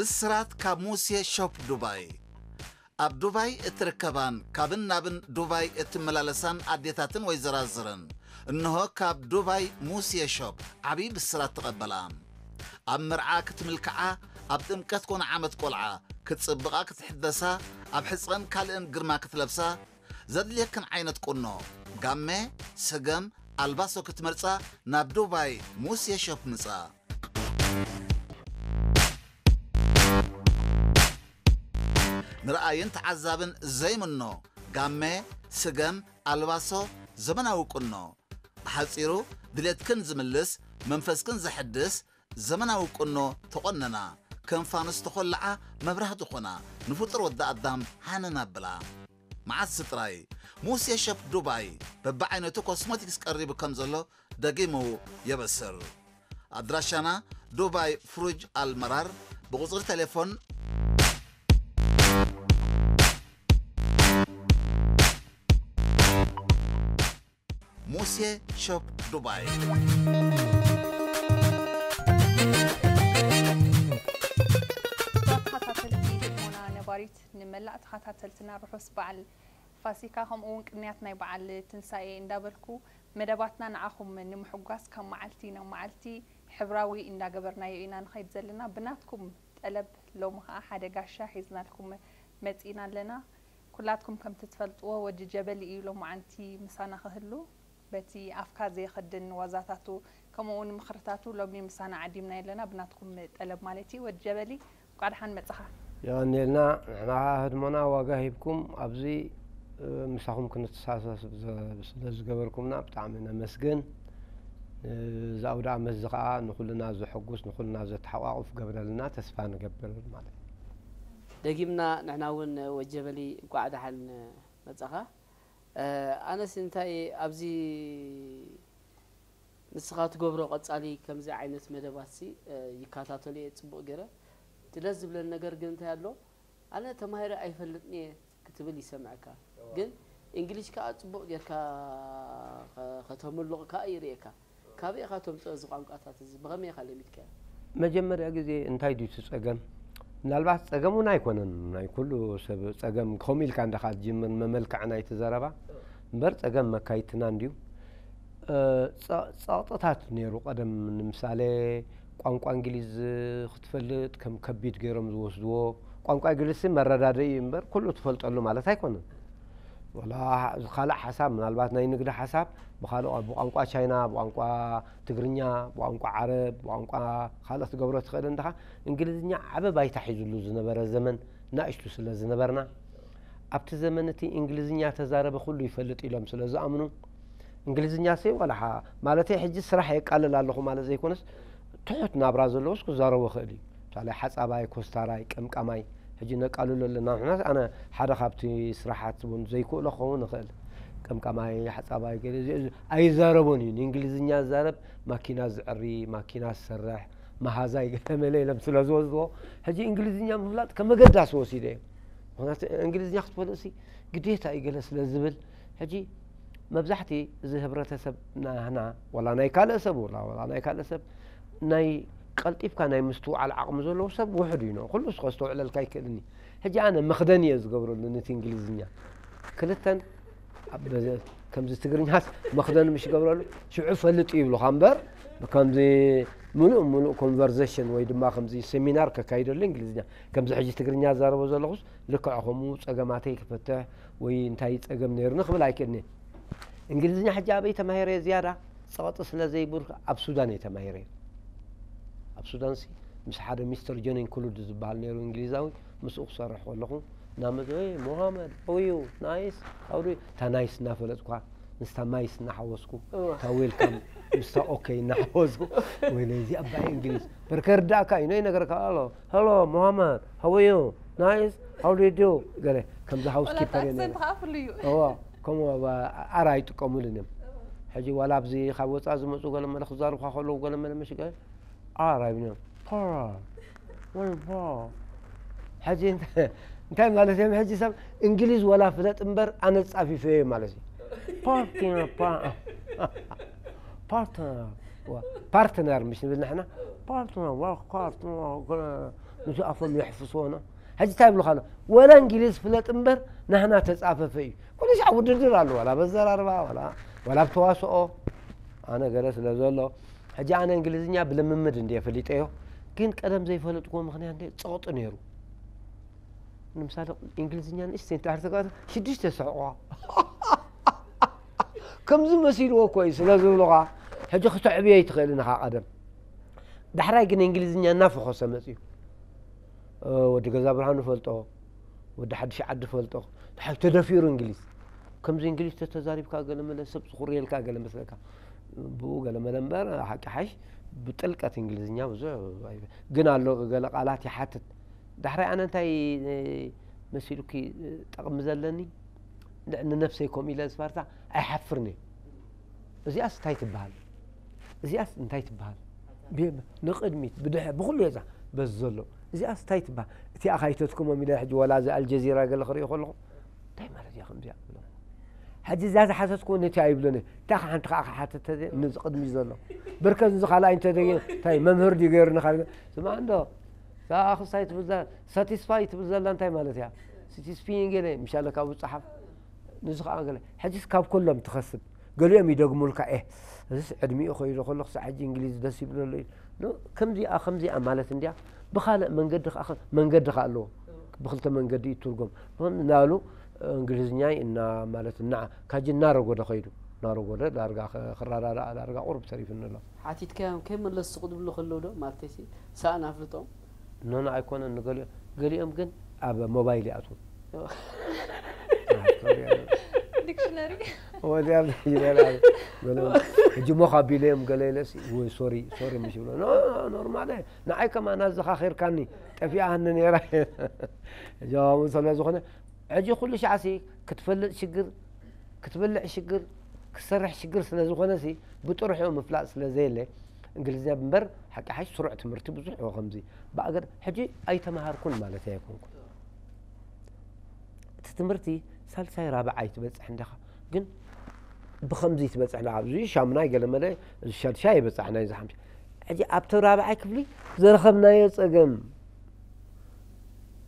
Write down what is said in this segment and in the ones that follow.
ብስራት ካብ ሙሴ ሾፕ ዱባይ። ኣብ ዱባይ እትርከባን ካብን ናብን ዱባይ እትመላለሳን ኣዴታትን ወይዘራዝርን፣ እንሆ ካብ ዱባይ ሙሴ ሾፕ ዓብዪ ብስራት ተቐበላ። ኣብ መርዓ ክትምልክዓ፣ ኣብ ጥምቀት ኮነ ዓመት ቆልዓ ክትጽብቓ ክትሕደሳ፣ ኣብ ሕጽረን ካልእን ግርማ ክትለብሳ፣ ዘድልየክን ዓይነት ቁኖ፣ ጋመ፣ ስገም፣ ኣልባሶ ክትመርጻ ናብ ዱባይ ሙሴ ሾፕ ምጻ። ንረኣይን ተዓዛብን ዘይምኖ ጋመ፣ ስገም፣ ኣልባሶ፣ ዘመናዊ ቁኖ። ብሓጺሩ ድሌትክን ዝምልስ፣ መንፈስክን ዘሐድስ ዘመናዊ ቁኖ ተቖነና። ከም ፋኑስ ተኾልዓ መብራህቲ ኾና፣ ንፍጡር ወዲ ኣዳም ሃነን ኣብላ። መዓስ ጥራይ ሙሴ ሸፕ ዱባይ በብዓይነቱ ኮስሞቲክስ ቀሪቡ ከም ዘሎ ደጊሙ የበስር። ኣድራሻና ዱባይ ፍሩጅ ኣልመራር፣ ብቁጽሪ ቴሌፎን ሙሴ ሾፕ ዱባይ። ተኸታተልቲ ህድሞና ነባሪት፣ ንመላእ ተኸታተልትና ርሑስ በዓል ፋሲካ፣ ከምኡ እውን ቅንያት ናይ በዓል ትንሳኤ እንዳበልኩ፣ መደባትና ንዓኹም ንምሕጓስ ካብ መዓልቲ ናብ መዓልቲ ሕብራዊ እንዳገበርናዮ ኢና ንኸይድ ዘለና። ብናትኩም ጠለብ ሎሚ ኸዓ ሓደ ጋሻ ሒዝናልኩም መጺእና ኣለና። ኩላትኩም ከምቲ ትፈልጥዎ ወዲ ጀበሊ እዩ ሎማዓንቲ ምሳና ክህሉ። በቲ ኣፍካ ዘይኸድን ዋዛታቱ፣ ከምኡ እውን ምኽርታቱ ሎሚ ምሳና ዓዲምና ኣለና፣ ብናትኩም ጠለብ ማለት እዩ። ወዲ ጀበሊ፣ እንቋዕ ደሓን መጻኻ። የቐንየልና። ንሕና ኸዓ ህድሞና ዋጋ ሂብኩም ኣብዚ፣ እ፣ ምሳኹም ክንተሳሰብ ዘ-፣ ስለ ዝገበርኩምና ብጣዕሚ ነመስግን። እ፣ እዚ ኣውደ ዓመት እዚ ኸዓ ንኹልና ዘሐጉስ፣ ንኹልና ዘተሓቋቑፍ ገብረልና ተስፋ ንገብር ማለት እዩ። ደጊምና ንሕና እውን ወጀበሊ እንቋዕ ደሓን መጻኻ። እ፣ ኣነስ እንታይ ኣብዚ ንስኻ ትገብሮ ቀጻሊ ከምዚ ዓይነት መደባትሲ፣ እ፣ ይከታተሎ እየ ጽቡቕ ገይረ። እቲ ደስ ዝብለኒ ነገር ግን እንታይ ኣሎ፣ ኣነ ተማሂረ ኣይፈልጥን እየ ክትብል ይሰምዐካ። እዋ። ግን እንግሊሽ ከኣ ጽቡቕ ጌርካ ከ-፣ ከተምልቕ ከኣ ይርእየካ። ካበይ ኢኻ ተምጽኦ እዚ ቋንቋታት እዚ? ብኸመይ ኢኻ ለሚድካዮ? መጀመርያ ግዜ እንታይ ድዩ እቲ ጸገም? ምናልባት ጸገም እውን ኣይኮነን፣ ናይ ኩሉ ሰብ ጸገም። ከምኡ ኢልካ እንዲኻ ትጅምር መመልክዕ ናይቲ ዘረባ። እምበር ጸገም መካይድትና እንድዩ። እ፣ ጸ-፣ ጸቕጥታት ነይሩ ቀደም። ንምሳሌ ቋንቋ እንግሊዝ ክትፈልጥ ከም ከቢድ ገይሮም ዝወስድዎ። ቋንቋ እንግሊዝሲ መረዳድኢ እዩ እምበር ኩሉ ትፈልጠሉ ማለት ኣይኮነን። ወላ ካልእ ሓሳብ፣ ምናልባት ናይ ንግዲ ሓሳብ ብኻልእ፣ ብቋንቋ ቻይና፣ ብቋንቋ ትግርኛ፣ ብቋንቋ ዓረብ፣ ብቋንቋ ካልእ ክትገብሮ ትኽእል እንዲኻ። እንግሊዝኛ ዓቢ ባይታ ሒዙሉ ዝነበረ ዘመን ናእሽቱ ስለ ዝነበርና፣ ኣብቲ ዘመን እቲ እንግሊዝኛ ተዛረበ ኩሉ ይፈልጥ ኢሎም ስለ ዝኣምኑ፣ እንግሊዝኛ ሲ ዋላ ሓ-፣ ማለተይ ሕጂ ስራሕ የቃልል ኣለኹ ማለት ዘይኮነስ፣ ትሑት ናብራ ዘለዎስ ክዛረቦ ክእል እዩ። ምሳሌ ሓጻባይ፣ ኮስታራይ፣ ቀምቃማይ፣ ሕጂ ነቃልሎ ኣለና። ንሕናስ ኣነ ሓደ ካብቲ ስራሓት እውን ዘይክእሎ ክኸውን ይኽእል። ቀምቃማይ፣ ሓጻባይ፣ ገለ እዚ፣ እዚ ኣይዛረቦን እዩ። ንእንግሊዝኛ ዝዛረብ ማኪና ዝዕሪ፣ ማኪና ዝሰርሕ፣ መሃዛይ ገለ መለ ኢሎም ስለ ዝወስድዎ፣ ሕጂ እንግሊዝኛ ምፍላጥ ከም መገዳሲ ወሲደ እየ። ምኽንያቱ እንግሊዝኛ ክትፈልጥሲ ግዴታ እዩ ገለ ስለ ዝብል፣ ሕጂ መብዛሕቲ እዚ ህብረተሰብ ናህና፣ ዋላ ናይ ካልእ ሰብ፣ ዋላ፣ ዋላ ናይ ካልእ ሰብ፣ ናይ ቀልጢፍካ ናይ ምስትውዓል ዓቕሚ ዘለዎ ሰብ ውሑድ እዩ። ኩሉ ከስተውዕለልካ ኣይክእልን እዩ። ሕጂ ኣነ መኽደን እየ ዝገብረሉ ነቲ እንግሊዝኛ። ክልተን ኣብ በዘ-፣ ከምዚ ትግርኛስ መኽደን ምሽ ገብረሉ ሽዑ ፈልጥ ይብሉኻ እምበር፣ ከምዚ ምሉእ ምሉእ ኮንቨርሴሽን ወይ ድማ ከምዚ ሴሚናር ከካይደሉ እንግሊዝኛ፣ ከምዚ ሕጂ ትግርኛ ዝዛረቦ ዘለኹስ ልክዕ ከምኡ ጸገማተይ ክፈትሕ ወይ እንታይ ጸገም ነይሩኒ ክብል ኣይክእልኒ። እንግሊዝኛ ሕጂ ኣበይ ተማሂረ ዝያዳ ጸቕጢ ስለ ዘይቡር ኣብ ሱዳን እየ ተማሂረ። ኣብ ሱዳንሲ ምስ ሓደ ሚስተር ጆኒን ክሉድ ዝበሃል ነይሩ እንግሊዛዊ፣ ምስኡ ክሰርሕ ከለኹ እናመዘ፣ "Hey, Mohammed, how are you? Nice? How do you?" እታ ናይስ እናፈለጥኳ፣ ምስታ ማይስ እናሓወስኩ፣ እዋ። እታ ዌልካም ምስታ ኦኬ እናሓወስኩ፣ ወይለይ እዚ ኣባይ እንግሊዝ በርከ ርዳእካ እዩ፣ ነይ ነገርካ ኣሎ፣ "ሄሎ፣ ሞሃመድ፣ how are you? Nice? How do you do?" ገለ ከምዚ ሃውስ ወላ ኪፐር እየ ኣክሰንት ነይረ። ከኣ ፍሉይ እዩ። እዋ፣ ከምኡ ኣብ ኣራ ኣይጥቀሙልን እዮም። ሕጂ ዋላ ኣብዚ ካብ ወጻኢ ዝመጹ ገለ መለ ክዛረቡኻ ከለዉ ገለ መለ ምሽ ገለ ኣራ ይብሉ እዮም። ፖራ፣ ወይ ፖራ። ሕጂ እንተ-፣ እንታይ ማለት እዮም? ሕጂ ሰብ እንግሊዝ ወላ ፍለጥ እምበር ኣነ ጻፊፈዮ ማለት እዩ። ፓርትነር፣ ፓ-፣ ፓርትነር፣ ዋ፣ ፓርትነር ምሽ ንብል ንሕና። ፓርትነር፣ ዋ፣ ፓርትነር፣ ምስ ኣፎም የሕፍስዎ ነው። ሕጂ እንታይ ይብሉኻ ኣሎ? ወላ እንግሊዝ ፍለጥ እምበር ናህና ተጻፈፈ እዩ። ኩሉ ሻዕ ውድድር ኣሎ፣ ዋላ በዘራርባ፣ ዋላ፣ ዋላ ብተዋስኦ። ኣነ ገለ ስለ ዘሎ፣ ሕጂ ኣነ እንግሊዝኛ ብልምምድ እንድየ ፈሊጠዮ፣ ግን ቀደም ዘይፈለጥኩዎ ምኽንያት እንደ ጸቕጢ ነይሩ። ንምሳሌ፣ እንግሊዝኛ ንእሽተይ እንተ ኣርተጋት ሽዱሽተ ስሕቑዋ። ከምዚ መሲልዎ እኮ እዩ ስለ ዝብሉኻ፣ ሕጂ ክተዕብዮ ኣይትኽእልን ኢኻ ቀደም። ዳሕራይ ግን እንግሊዝኛ እናፈኾሰ መጺኡ። እ፣ ወዲ ገዛ ብርሃኑ ፈልጦ፣ ወዲ ሓድሽ ዓዲ ፈልጦ፣ ድሓር ተደፊሩ እንግሊዝ። ከምዚ እንግሊዝ ተተዛሪብካ ገለ መለ ሰብ ዝኹርየልካ ገለ መስለካ። ብኡ ገለ መለ እምበር፣ ሓቂ ሓሽ ብጥልቀት እንግሊዝኛ ብዙሕ ኣይበ-፣ ግን ኣሎ ገለ ቃላት ይሓትት። ዳሕራይ ኣነ እንታይ መሲሉኪ ጠቕሚ ዘለኒ? ን-፣ ንነፍሰይ ከምኡ ኢለ ዝፈርታ ኣይሓፍርን እየ። እዚኣስ እንታይ ትበሃል? እዚኣስ እንታይ ትበሃል? ብ-፣ ንቕድሚት፣ ብድሕ-፣ ብኹሉ የዛ በዚ ዘሎ። እዚኣስ እንታይ ትበሃል? እቲኣ ካይተትኩሞም ኢለ ሕጂ ዋላ እዚ ኣልጀዚራ ገለ ክርኢ ከለኹ፣ እንታይ ማለት እያ ከምዚኣ? ብሎም። ሕጂ እዛ ዝሓተትኩ ነቲ ኣይብሎን እየ። እንታይ ከ ሓንቲ ከኣ ክሓተት ተዘ-፣ ንዚ ቅድሚ ዘሎ። ብርከት ንዚ ካልኣይ እንተደጊ፣ እንታይ መምህር ድዩ ገይሩኒ ካልእ? ስማዕ እንዶ፣ እዛ ኣኽስታይ ትብል ዘ-፣ ሳቲስፋይ ትብል ዘላ እንታይ ማለት እያ? ሲቲስፊ ገለ፣ ምሻለ ካብኡ ጸሓፍ። ንዚ ከኣ ገለ። ሕጂስ ካብ ኩሎም ትኸስብ። ገሊኦም ይደግሙልካ፣ "ኤህ፣ እዚስ ዕድሚኡ ከይዱ ከሎ ክሳዕ ሕጂ እንግሊዝ ደስ ይብለሉ እዩ። ኖ፣ ከምዚኣ፣ ከምዚኣ ማለት እንድያ፣ ብኻልእ መንገዲ ከኣ፣ መንገዲ ከኣ ኣለዎ። ብኽልተ መንገዲ ይትርጎም." እናበሉ እንግሊዝኛ እና ማለት እና፣ ካጂ እናረጎደ ከይዱ። እናረጎደ ዳርጋ ኸ-፣ ክረዳዳእ ዳርጋ ቁሩብ ተሪፉኒ ኣሎ። ሓቲትካዮም ከይመለሱ ስቕ ዝብሉ ከለዉ ዶ? ማለተይሲ፣ ሳእን ኣፍልጦም? ኖ፣ ኖ፣ ኣይኮነን። ንገሊኦም፣ ገሊኦም ግን ኣብ ሞባይል ይኣትዉ። ዲክሽነሪ። ወዲያ ይበላል። ገለ ሕጂ ሞኽ ኣቢለዮም ገለ ኢለሲ፣ ወይ ሶሪ፣ ሶሪ ምሽ ይብሎ። ኖ፣ ኖ፣ ኖርማል እየ። ንዓይ ከማን ኣዘኻኺርካኒ፣ ጠፊኣኒ ነይራ። ጀዋቡ ስለ ዝኾነ፣ ሕጂ ኩሉ ሻዕሲ ክትፈልጥ ሽግር፣ ክትበልዕ ሽግር፣ ክትሰርሕ ሽግር ስለ ዝኾነሲ፣ ብጥርሑ ምፍላጥ ስለ ዘየለ፣ እንግሊዝኛ እምበር፣ ሓቂ ሓሽ ስሩዕ ትምህርቲ ብዙሕ እዮ ከምዚ። ብኣገር-፣ ሕጂ ኣይተማሃርኩን ማለት ኣይኮንኩን። እቲ ትምህርቲ ሳልሳይ ራብዓይ ትበጽሕ እንዲኻ፣ ግን ብኸምዚ ትበጽሕ እንዲኻ፣ ኣብዚ ሻምናይ ገለ መለ፣ እዚ ሻድሻይ ኣይበጻሕናይ፣ እዚ ሓምሻይ። ሕጂ ኣብቲ ራብዓይ ክፍሊ ዝረኸብናዮ ጸገም፣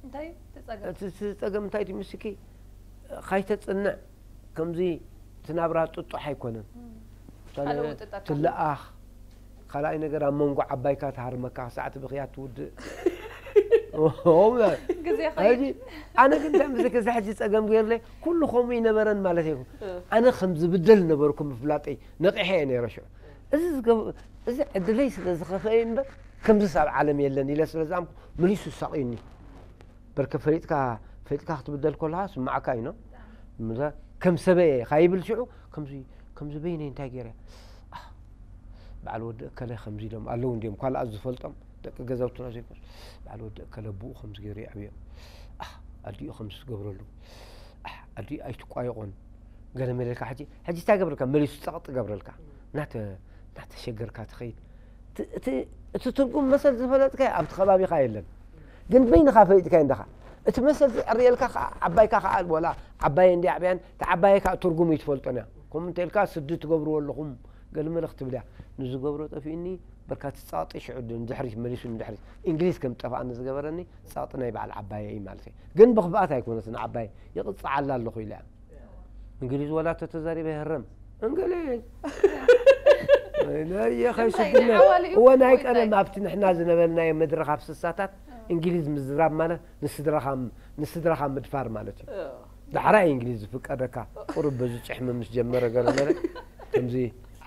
እንታይ እዩ እቲ ጸገም? እቲ፣ እቲ ጸገም እንታይ እዩ ምስኪ? ካይተጽንዕ፣ ከምዚ እቲ ናብራ ጥጡሕ ኣይኮነን። ምሳሌ፣ ካልእ ውጥጣት ኣሎ። ትለኣኽ፣ ካልኣይ ነገር ኣብ መንጎ ዓባይካ ትሃርመካ፣ ክሳዕ ትብኽያ ትውድእ። ግዜ ሕጂ ኸይድ። ኣነ ግን እንታይ ምስኪ፣ እዚ ሕጂ ጸገም ገይርለይ፣ ኩሉ ከምኡ ይነበረን ማለት እዩ። እ። ኣነ ከም ዝብደል ነበርኩ ምፍላጠይ፣ ነቒሐ እየ ነይረ ሽዑ። እዚ ዝገብ-፣ እዚ ዕድለይ ስለ ዝኸፍአ እምበር፣ ከምዚ ሰብ ዓለም የለን ኢለ ስለ ዝኣምኩ፣ መሊሱ ሳቕዩኒ። በርከ ፈሊጥካ፣ ፈሊጥካ ክትብደል ከለኻ ስማዓካ እዩ፣ ኖ? ምዛ-፣ ከም ሰበየ ካይብል ሽዑ፣ ከምዚ፣ ከምዚ በይነይ እንታይ ገይረ? ኣህ፣ በዓል ወዲ እከለ ከምዚ ኢሎም ኣለዉ እንድዮም፣ ካልኣት ዝፈልጦም ደቂ ገዛውትና ዘይኮኑስ፣ በዓል ወዲ እከለ ብኡ ከምዚ ገይሩ የዕብዮም። ኣህ፣ ኣዲኡ ከምዚ ትገብረሉ። ኣህ፣ ኣዲኡ ኣይትቋየቖን። ገለ መለ ኢልካ ሕጂ፣ ሕጂ እንታይ ገብረልካ? መሊሱ ጸቕጢ ገብረልካ። እናተ-፣ እናተሸገርካ ትኸይድ። እቲ፣ እቲ፣ እቲ ትርጉም መሰል ዝፈለጥካዮ ኣብቲ ከባቢኻ የለን። ግን በይንኻ ፈሊጥካዮ እንዲኻ። እቲ መሰል ዝዕርየልካ ኸዓ ዓባይካ ኸዓ ወላ ዓባየ እንድያ ዓብያን፣ እቲ ዓባየ ከዓ ትርጉሙ ይትፈልጦን እያ። ከምኡ እንተ ኢልካ ስዲ ትገብርዎ ኣለኹም፣ ገለ መለ ክትብል እያ። ንዝገብሮ ጠፊኡኒ፣ በርካ እቲ ጸቕጢ ሽዑ ድ-፣ ንድሕሪት መሊሱ ንድሕሪት። እንግሊዝ ከም ጠፍኣኒ ዝገበረኒ ጸቕጢ ናይ በዓል ዓባየ እዩ ማለት እዩ። ግን ብኽፍኣት ኣይኮነትን ዓባየ፣ ይቕጽዓላ ኣለኹ ኢለ እያ። እንግሊዝ ወላ ተተዛሪበ ይህረም። እንግሊዝ። ነየ እንታይ ከይስድነ። ሓዋሊ እዩ? እወ ናይ ወይ ቀደም እንታይ? ኣብቲ ንሕና ዝነበርናዮ መድረኽ ኣብ ስሳታት እንግሊዝ ምዝራብ ማለት ንስድራኻ ም-፣ ንስድራኻ ምድፋር ማለት እዩ። እ። ዳሕራይ እንግሊዝ ዝፍቀደካ ቁሩብ በዚ ጭሕሚ ምስ ጀመረ ገለ መለ ከምዚ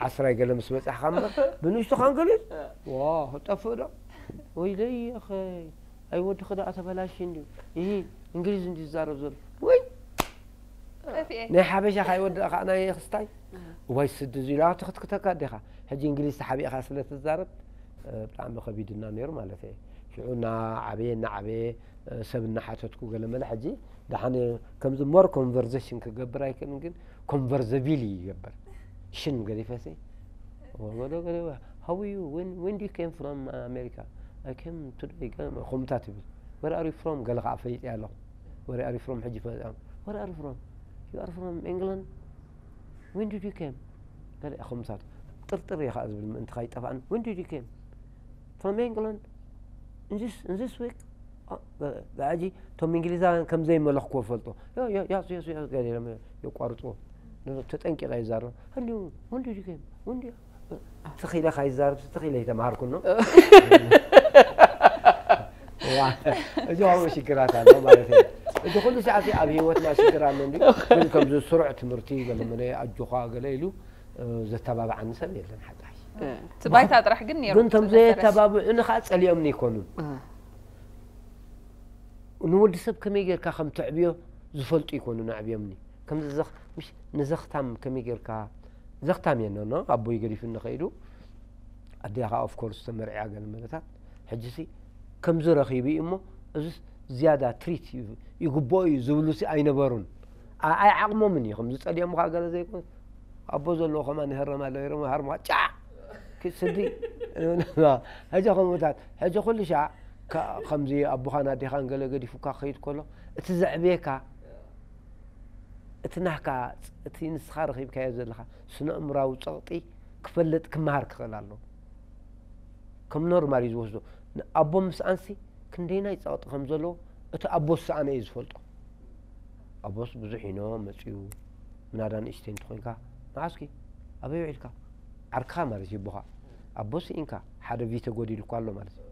ዓስራይ ገለ ምስ በጻሕካ እምበር ብንእሽቶኻ እንግሊዝ ዋ ክጠፍእ ዶ? ወይለይ ኣኸይ። ኣይ ወድኺ ደኣ ተበላሽዩ እንድዩ። እሂ፣ እንግሊዝ እንድዩ ዝዛረብ ዘሎ። ወይ! ጠፊኤ። ናይ ሓበሻ ካይወድእኻ ናይ ክስታይ? እዋይ ስዲ እዚ ኢላ ትኽትክተካ ኣዴኻ። ሕጂ እንግሊዝ ተሓቢእኻ ስለ ትዛረብ፣ እ፣ ብጣዕሚ ከቢድና ነይሩ ማለት እየ። ሽዑ እናዓበየ፣ እናዓበየ፣ እ፣ ሰብ እናሓተትኩ ገለ መለ ሕጂ ደሓን ከምዚ ሞር ኮንቨርዜሽን ክገብር ኣይክእልን፣ ግን ኮንቨርዘቢል ይገብር። ሽን ገዲፈሲ፣ ወ-፣ ወደ ገለ፣ "How are you? When, when do you came from America?" "I came today." ገለ ከምኡታት ይብል። "Where are you from?" ገለ ከዓ ፈሊጠ ኣለኹ። "Where are you from?" ሕጂ ፈሊጠ። "Where are you from? You are from England? When did you came?" ገለ ከምኡታት ጥርጥር እየ ከዓ ዝብል ምእንቲ ካይጠፍኣኒ። "When did you came? From England? In this, in this week?" ሕጂ እቶም እንግሊዛውያን ከም ዘይመለኽክዎ ፈልጦ። ያዝ ያዝ ያዝ ገለ ኢሎም የቋርፅዎ። ተጠንቂቐ ይዛረብ። ህልዩ ወንዲ ዲገም ወንዲ ትኺለ ካይዛረብ ትኺለ ይተማሃርኩ ነው። እዚ ሽግራት ኣሎ ማለት እዩ። እዚ ኩሉ ሰዓት ኣብ ህይወትና ሽግር ኣሎ እንዲ ግን ከምዚ ስሩዕ ትምህርቲ ገለ መለ ኣጆኻ ገለ ኢሉ ዘተባብዓኒ ሰብ የለን ሓቃይ። እቲ ባይታ ጥራሕ ግን ነይሩ ግን ከም ዘየተባብዑኒ ከዓ ፀሊኦምኒ ይኮኑን። ንወዲ ሰብ ከመይ ጌርካ ከም ተዕብዮ ዝፈልጡ ይኮኑ ነዕብዮምኒ። ከምዚ ንዘኽታም ከመይ ጌርካ ዘኽታም እየ ኖ ኣቦይ ገዲፉኒ ከይዱ ኣዲኻ ኦፍኮርስ ተመርዕያ ገለ መለታት ሕጂ ሲ ከምዚ ረኺቡ እዩ እሞ እዚ ዝያዳ ትሪት ይግብኦ እዩ ዝብሉ ሲ ኣይነበሩን። ኣይዓቕሞምን እዩ ከምዚ ፀሊኦም ከዓ ገለ ዘይኮን ኣቦ ዘለዎ ከማ ንህረም ኣለዎ ይረም ሃርማ ጫ ስዲ ሕጂ ከምኡታት ሕጂ ኩሉ ሻዕ ከምዚ ኣቦኻን ኣዴኻን ገለ ገዲፉካ ክኸይድ ከሎ እቲ ዘዕብየካ እቲ ናህካ እቲ ንስኻ ረኺብካዮ ዘለኻ ስነ እምራዊ ፀቕጢ ክፈልጥ ክመሃር ክኽእል ኣለዎ። ከም ኖርማል እዩ ዝወስዶ። ኣቦ ምስኣንሲ ክንደይናይ ፀቕጢ ከም ዘለዎ እቲ ኣቦ ዝሰኣነ እዩ ዝፈልጦ። ኣቦስ ብዙሕ ኢኖ መፅዩ ምናዳ ንእሽተይ እንተኾይንካ መዓስኪ ኣበይ ውዒልካ ዓርክኻ ማለት ይቦኻ ኣቦ ስኢንካ ሓደ ቪተ ጎዲሉኳ ኣሎ ማለት እዩ።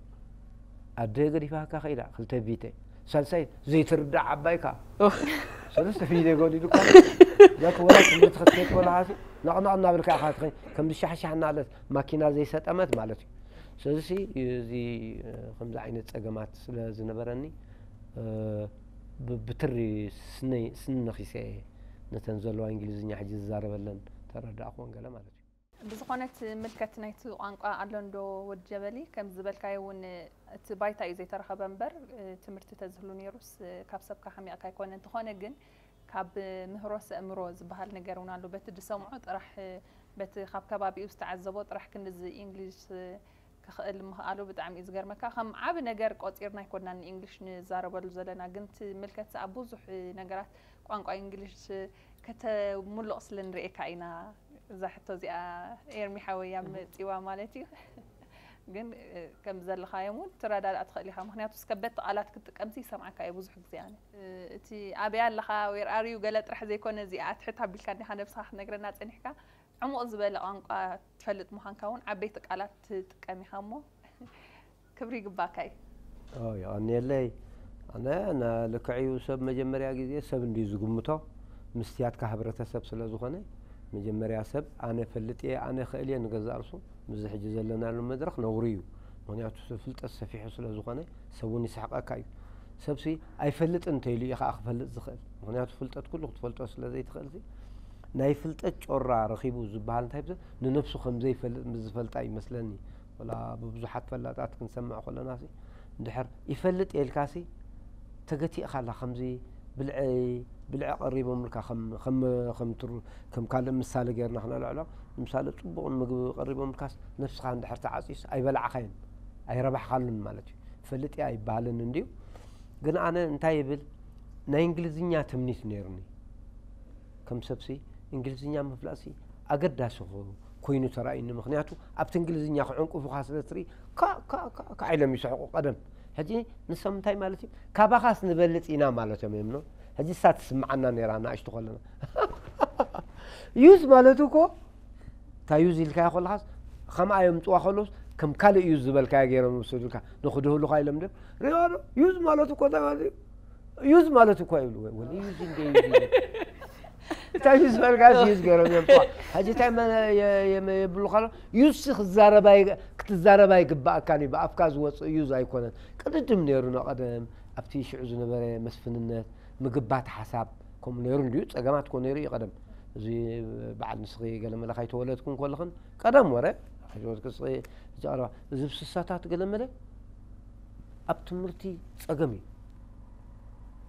ኣደ ገዲፋካ ከይዳ ክልተ ቪተ ሳልሳይ ዘይትርዳእ ዓባይካ ሰለስተ ቪተ ጎዲሉኳ ዛክ ወላ ትምህርቲ ክትከይድ ከለኻ ነቕነቕ እናበልካ ኢኻ ትኸይድ ከምዚ ሻሕሻሕ እናለት ማኪና ዘይሰጠመት ማለት እዩ። ስለዚ እዚ ከምዚ ዓይነት ፀገማት ስለ ዝነበረኒ ብትሪ ስኒ ነኺሰ ነተን ዘለዋ እንግሊዝኛ ሕጂ ዝዛረበለን ተረዳእክወን ገለ ማለት እዩ። ብዝኾነ እቲ ምልከት ናይቲ ቋንቋ ኣሎ እንዶ ወዲ ጀበሊ ከም ዝበልካዮ እውን እቲ ባይታ እዩ ዘይተረኸበ እምበር ትምህርቲ ተዝህሉ ነይሩስ ካብ ሰብካ ሓሚቕካ ኣይኮነ እንተኾነ ግን ካብ ምህሮ ሰእምሮ ዝበሃል ነገር እውን ኣሎ በቲ ዝሰምዖ ጥራሕ በቲ ካብ ከባቢኡ ዝተዓዘቦ ጥራሕ ክንድዚ ኢንግሊሽ ክኽእል ምኽኣሉ ብጣዕሚ እዩ ዝገርመካ። ከም ዓቢ ነገር ቆጺርና ኣይኮናን ንኢንግሊሽ ንዛረበሉ ዘለና፣ ግን ትምልከት ኣብ ብዙሕ ነገራት ቋንቋ ኢንግሊሽ ከተሙሉቕ ስለ ንርእየካ ኢና እዛ ሕቶ እዚኣ ኤርሚ ሓወይ እያ መጺዋ ማለት እዩ። ግን ከም ዘለኻዮም እውን ትረዳዳእ ትኽእል ኢኻ፣ ምክንያቱ እስከ በቲ ቃላት ክትጥቀምሲ ይሰምዓካ እየ ብዙሕ ግዜ ኣነ። እቲ ኣበይ ኣለኻ፣ where are you ገለ ጥራሕ ዘይኮነ እዚኣ ትሕት ኣቢልካ እንዲኻ ነብስኻ ክትነግረና ጸኒሕካ፣ ዕሙቕ ዝበለ ቋንቋ ትፈልጥ ምዃንካ እውን ዓበይቲ ቃላት ትጥቀም ኢኻ እሞ ክብሪ ይግባካ እዩ። የቐንየለይ። ኣነ ልክዕዩ ሰብ መጀመርያ ግዜ ሰብ እንድዩ ዝግምቶ ምስቲ ኣትካ ህብረተሰብ ስለ ዝኾነ መጀመርያ ሰብ ኣነ ፈልጥ እየ ኣነ ኽእል እየ ንገዛእ ርሱ ምስዚ ሕጂ ዘለናሉ መድረኽ ነውሪ እዩ። ምክንያቱ ፍልጠት ሰፊሑ ስለ ዝኾነ ሰብ እውን ይስሕቀካ እዩ። ሰብሲ ኣይፈልጥን እንተኢሉ እዩ ከዓ ክፈልጥ ዝኽእል። ምክንያቱ ፍልጠት ኩሉ ክትፈልጦ ስለ ዘይትኽእል ናይ ፍልጠት ጮራ ረኺቡ ዝበሃል እንታይ ብዘ ንነብሱ ከም ዘይፈልጥ ምስ ዝፈልጣ ይመስለኒ። ወላ ብብዙሓት ፈላጣት ክንሰምዕ ከለና ሲ እንድሕር ይፈልጥ የልካ ሲ ተገቲእካ ኣላ ከምዚ ብልዐይ ብልዐ ቀሪቦምልካ ከም ከም ትሩ ከም ካልእ ምሳሌ ጌርና ክነልዕሎ ንምሳሌ ጽቡቕ ምግቢ ቀሪቦምልካስ ነብስኻ እንድሕር ተዓጺስ ኣይበላዕኻዮን ኣይረባሕካሉን ማለት እዩ። ፈልጥ እያ ኣይበሃልን እንድዩ። ግን ኣነ እንታይ ይብል ናይ እንግሊዝኛ ትምኒት ነይሩኒ። ከም ሰብሲ እንግሊዝኛ ምፍላጥሲ ኣገዳሲ ኮይኑ ተራእዩኒ። ምክንያቱ ኣብቲ እንግሊዝኛ ክዕንቁፉኻ ስለ ትርኢ ካዕ ኢሎም ይስሕቁ ቀደም። ሕጂ ንሶም እንታይ ማለት እዩ ካባኻስ ንበልፅ ኢና ማለቶም እዮም። ሕጂ እሳ ትስምዓና ነይራ ንኣሽቱ ከለና ዩዝ ማለት እኮ እታ ዩዝ ኢልካዮ ከለኻስ ከምኣ የምፅዋ ከለውስ ከም ካልእ ዩዝ ዝበልካዮ ገይሮም ይወሰዱልካ። ንክድህሉኻ ኢሎም ድም ሪኦ ዶ ዩዝ ማለት እኮ እንታይ ማለት እዩ? ዩዝ ማለት እኮ ይብሉ ወይ ወላ ዩዝ እንደ ዩዝ እንታይ ዩዝ በልካ ዩዝ ገይሮም እዮም። ሕጂ እንታይ የብሉ ካሎ ዩዝ ክትዛረባ ይግባኣካን እዩ። ብኣፍካ ዝወፅእ ዩዝ ኣይኮነን። ቅድድም ነይሩ ንቐደም ኣብቲ ሽዑ ዝነበረ መስፍንነት ምግባት ሓሳብ ከምኡ ነይሩ እንድዩ። ፀገማት ኮ ነይሩ እዩ ቀደም። እዚ በዓል ንስኺ ገለመለ ካይተወለድኩን ከለኽን ቀደም ወረ ሕጂ ወትክስኺ እዚ ቀረባ እዚ ብስሳታት ገለመለ ኣብ ትምህርቲ ፀገም እዩ።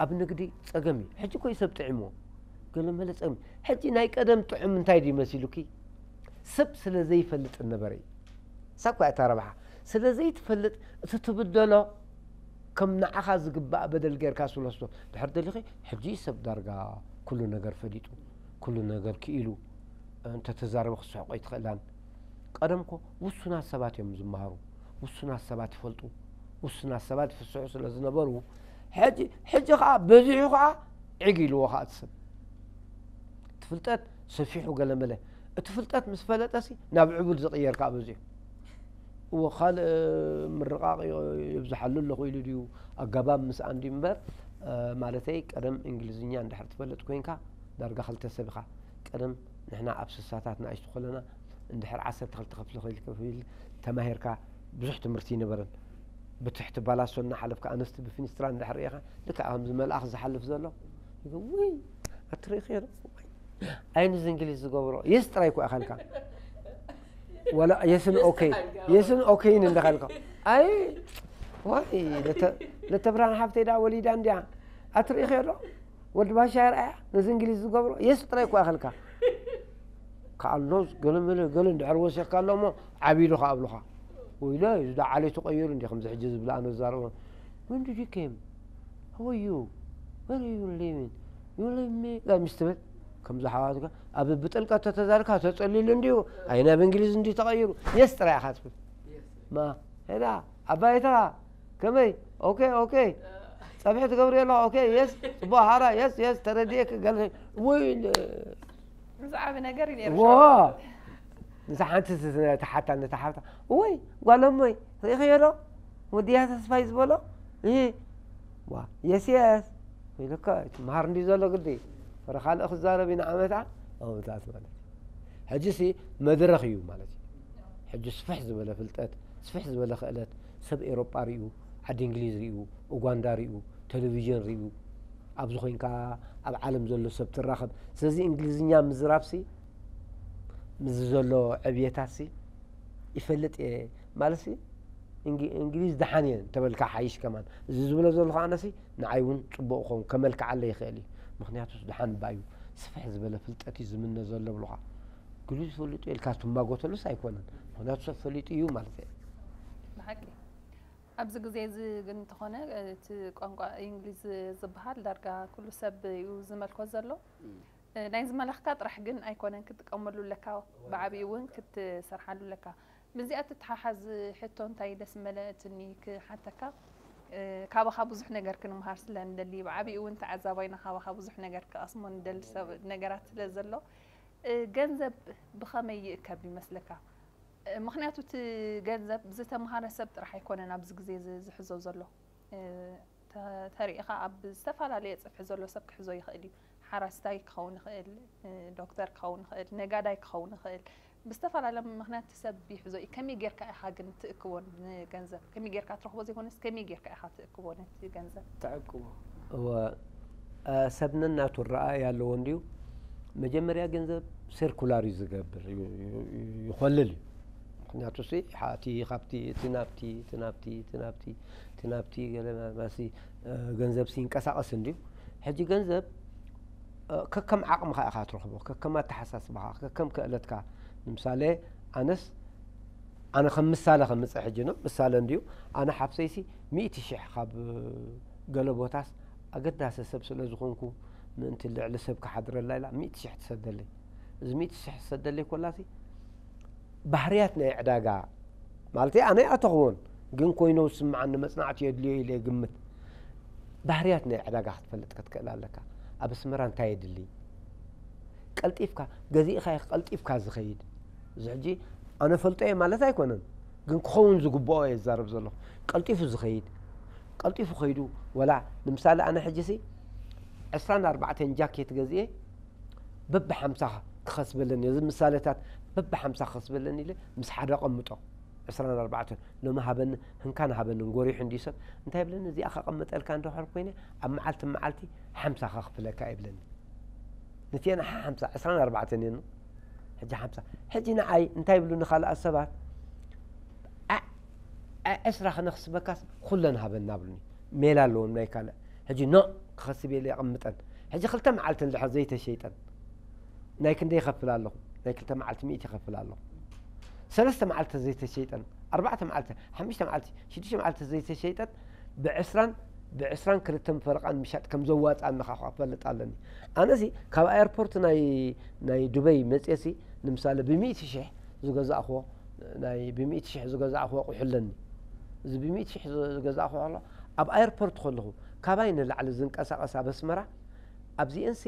ኣብ ንግዲ ፀገም እዩ። ሕጂ ኮይ ሰብ ጥዕሞ ገለመለ ፀገም ሕጂ ናይ ቀደም ጥዑም እንታይ ድዩ መሲሉኪ? ሰብ ስለ ዘይፈልጥ ነበረ እዩ። እሳ እኳ እታ ረብሓ ስለ ዘይትፈልጥ እቲ ትብደሎ ከም ንዓኻ ዝግባእ በደል ጌርካ ስለ ዝቶ ድሕር ደሊኺ ሕጂ ሰብ ዳርጋ ኩሉ ነገር ፈሊጡ ኩሉ ነገር ክኢሉ እንተተዛረበ ክስሕቆ ይትኽእላን። ቀደም ኮ ውሱናት ሰባት እዮም ዝመሃሩ፣ ውሱናት ሰባት ይፈልጡ። ውሱናት ሰባት ይፍስሑ ስለ ዝነበሩ፣ ሕጂ፣ ሕጂ ኸዓ በዚሑ ኸዓ ዒግ ኢልዎ ኸዓ እቲ ሰብ። እቲ ፍልጠት ሰፊሑ ገለ መለ። እቲ ፍልጠት ምስ ፈለጠሲ ናብ ዕቡድ ዝቕየር ከኣ በዚሑ። እወ፣ ካልእ ምርቓቕ ዮ-፣ የብዝሓሉ ኣለኹ ኢሉ ድዩ ኣገባብ ምስኣን ድዩ እምበር፣ እ፣ ማለተይ ቀደም እንግሊዝኛ እንድሕር ትፈልጥ ኮይንካ ዳርጋ ክልተ ሰብ ኢኻ። ቀደም ንሕና ኣብ ስሳታት ንኣሽቱ ከለና እንድሕር ዓሰርተ ክልተ ክፍሊ ክፍሊ ተማሂርካ ብዙሕ ትምህርቲ ይነበረን። ብትሕቲ ባላሶ እናሓለፍካ ኣንስቲ ብፊኒስትራ እንድሕር ርኢኻ ልክዕ ከምዚ መልኣኽ ዝሓልፍ ዘሎ፣ ውይ ኣትሪእኺ ዶ? ኣይንዚ እንግሊዝ ዝገብሮ የስ ጥራይ እኮ ኢኻ ኢልካ። ወላ የስን ኦኬ፣ የስን ኦኬይን እንዲኻ ኢልካ። ኣይ ዋይ ለተ-፣ ለተብርሃን ሓፍተይ ደኣ ወሊዳ እንዲያ። ኣትሪእኺ ዶ? ወዲ ባሻ ይርኣያ ነዚ እንግሊዝ ዝገብሮ የስ ጥራይ እኮ ኢኻ ኢልካ። ከኣልኖ ገለ መለ ገለ እንድሕር ወሲኽካ ኣሎ እሞ ዓቢዱ ከኣብሉኻ። ወይለ እዚ ደኣ ዓሌቱ ቀይሩ እንዲ ከምዚ ሕጂ ዝብል ኣነ ዝዛረቦ። When did you came? How are you? Where are you living? You leave me? ላ ምስ ትብል ከምዚ ሓዋትካ ኣብ ብጥልቀት ተተዛርካ ተጸሊሉ እንዲዩ። ኣይ ናብ እንግሊዝ እንዲ ተቐይሩ። የስ ጥራይ ኢኻ ትብል። ማ ሄዳ ኣባይታ ከመይ? ኦኬ ኦኬ። ጸብሒ ትገብሪ ኣለኻ? ኦኬ የስ። ጽቡቕ ሓራ የስ የስ ተረዲኤ ክገል ወይ ብዛዕባ ነገር እዩ ነይሩ ዎ ንሳ ሓንቲ ተሓታ ነታ ሓፍታ ወይ ጓል እሞይ ርኢኽዮ ዶ ወድያ ተስፋይ ዝበሎ እ ዋ የስ የስ ኢሉካ ትምሃር እንዲ ዘሎ ግዲ ፍረ ካልእ ክዛረብ ኢና ዓመታ ኣውታት ማለት እዩ። ሕጂ ሲ መድረኽ እዩ ማለት እዩ። ሕጂ ስፍሕ ዝበለ ፍልጠት ስፍሕ ዝበለ ክእለት ሰብ ኤሮጳ ሪኡ ዓዲ እንግሊዝ ሪኡ ኡጋንዳ ሪኡ ቴሌቪዥን ሪኡ ኣብዚ ኮይንካ ኣብ ዓለም ዘሎ ሰብ ትራኸብ። ስለዚ እንግሊዝኛ ምዝራብሲ ምስዚ ዘሎ ዕብየታሲ ይፈልጥ እየ ማለትሲ እንግ- እንግሊዝ ደሓን እየ እንተበልካ ሓይሽ ከማን እዚ ዝብሎ ዘለኹ ኣነሲ ንዓይ እውን ፅቡቅ ኸውን ከመልክዓለ ይኽእል እዩ። ምክንያቱስ ደሓን ባዩ ስፍሕ ዝበለ ፍልጠት እዩ ዝምነ ዘሎ ብሉኻ ግሊዝ ፈልጡ ኢልካ ትማጎተሉስ ኣይኮነን። ምክንያቱ ሰብ ፈሊጡ እዩ ማለት እየ። ብሓቂ ኣብዚ ግዜ እዚ ግን እንተኾነ እቲ ቋንቋ እንግሊዝ ዝበሃል ዳርጋ ኩሉ ሰብ እዩ ዝመልኮ ዘሎ። ናይዚ መላኽካ ጥራሕ ግን ኣይኮነን ክትጥቀመሉ ኣለካ፣ ብዓብኡ እውን ክትሰርሓሉ ኣለካ። ምስዚኣ ትተሓሓዝ ሕቶ እንታይ ደስ መለትኒ ክሓተካ፣ ካባኻ ብዙሕ ነገር ክንምሃር ስለ ንደሊ፣ ብዓብኡ እውን ተዓዛባይና ካባኻ ብዙሕ ነገር ክቐስሞ ንደሊ ሰብ ነገራት ስለ ዘሎ፣ ገንዘብ ብኸመይ ይእከብ ይመስለካ? ምኽንያቱ እቲ ገንዘብ ዝተምሃረ ሰብ ጥራሕ ኣይኮነን ኣብዚ ግዜ እዚ ዝሕዞ ዘሎ። ተ- ተሪኢኻ ኣብ ዝተፈላለየ ጽፍሒ ዘሎ ሰብ ክሕዞ ይኽእል እዩ። ሓራስታይ ክኸውን ይኽእል፣ ዶክተር ክኸውን ይኽእል፣ ነጋዳይ ክኸውን ይኽእል። ብዝተፈላለየ ምኽንያት እቲ ሰብ ይሕዞ እዩ። ከመይ ጌርካ ኢኻ ግን ትእክቦ ንገንዘብ? ከመይ ጌርካ ትረኽቦ ዘይኮነስ ከመይ ጌርካ ኢኻ ትእክቦ ነቲ ገንዘብ? ተዕቅቦ። እወ፣ አ፣ ሰብ ነናቱ ረኣይ ኣለዎ እንድዩ። መጀመርያ ገንዘብ ሰርኩላር እዩ ዝገብር፣ ዩ- ዩ- ዩ- ይኾልል እዩ። ምክንያቱ ሲ ሓቲ ካብቲ እቲ ናብቲ እቲ ናብቲ እቲ ናብቲ እቲ ናብቲ ገለ ማሲ ገንዘብ ሲንቀሳቀስ እንድዩ። ሕጂ ገንዘብ ከከም ዓቕምኻ ኢኻ ትረኽቦ፣ ከከም ኣተሓሳስባኻ፣ ከከም ክእለትካ። ንምሳሌ ኣነስ ኣነ ከም ምሳሌ ከምፅእ ሕጂ ነው ምሳሌ እንድዩ። ኣነ ሓፍተይሲ ሚእቲ ሽሕ ካብ ገለ ቦታስ ኣገዳሲ ሰብ ስለ ዝኾንኩ ምእንቲ ልዕሊ ሰብ ክሓድረላ ኢላ ሚእቲ ሽሕ ትሰደለይ። እዚ ሚእቲ ሽሕ ትሰደለይ ኮላሲ ባህርያት ናይ ዕዳጋ ማለት ኣነ ኣተኽዎን ግን ኮይኖ ዝስምዓኒ መጽናዕቲ የድልዮ ኢለ ግምት። ባህርያት ናይ ዕዳጋ ክትፈልጥ ክትክእል ኣለካ። ኣብ ኣስመራ እንታይ የድሊ? ቀልጢፍካ ገዚእኻ ኢኻ ቀልጢፍካ ዝኸይድ። እዚ ሕጂ ኣነ ፈልጦ እየ ማለት ኣይኮነን፣ ግን ክኸውን ዝግብኦ እየ ዝዛረብ ዘለኹ። ቀልጢፉ ዝኸይድ ቀልጢፉ ከይዱ ወላ ንምሳሌ ኣነ ሕጂ ሲ ዕስራን ኣርባዕተን ጃኬት ገዚኤ በቢ ሓምሳ ክኸስበለኒ እዚ ምሳሌታት በቢ ሓምሳ ክኸስበለኒ ኢለ ምስ ሓደ ኣቐምጦ ዕስራን ኣርባዕተን ሎሚ ሃበኒ ህንካን ሃበንን ጎሪሑ እንዲ ሰብ እንታይ ይብለኒ እዚኣ ከቐምጠልካ እንድሕር ኮይነ ኣብ መዓልቲ መዓልቲ ሓምሳ ከኽፍለካ ይብለኒ። ንቲአን ሓምሳ ዕስራን ኣርባዕተን እየን ሕጂ ሓምሳ ሕጂ ንዓይ እንታይ ይብሉኒ ካልኣት ሰባት ዓ- ዓ- ዕስራ ክነኽስበካስ ኩለን ሃበና ብሉኒ። ሜላ ኣለዎም ናይ ካልእ ሕጂ ኖ ክኸስብ ኢለ የቐምጠን። ሕጂ ክልተ መዓልቲ እንድሕር ዘይተሸይጠን ናይ ክንደይ ይኸፍል ኣለኹ? ናይ ክልተ መዓልቲ ሚእቲ ይኸፍል ኣለኹ። ሰለስተ መዓልቲ ዘይተሸይጠን ኣርባዕተ መዓልቲ ሓሙሽተ መዓልቲ ሽዱሽተ መዓልቲ ዘይተሸይጠን ብዕስራን ብዕስራን ክልተን ፈረቓን ምሻጥ ከም ዘዋፅኣኒ ኻኳ ክፈልጥ ኣለኒ። ኣነሲ ካብ ኣየርፖርት ናይ ናይ ዱበይ መፅየሲ ንምሳሌ ብሚእቲ ሽሕ ዝገዛእኽዎ ናይ ብሚእቲ ሽሕ ዝገዛእኽዎ ኣቑሑ ኣለኒ። እዚ ብሚእቲ ሽሕ ዝገዛእኹ ከሎ ኣብ ኣየርፖርት ከለኹ ካባይ ንላዕሊ ዝንቀሳቐስ ኣብ ኣስመራ ኣብዚአንሲ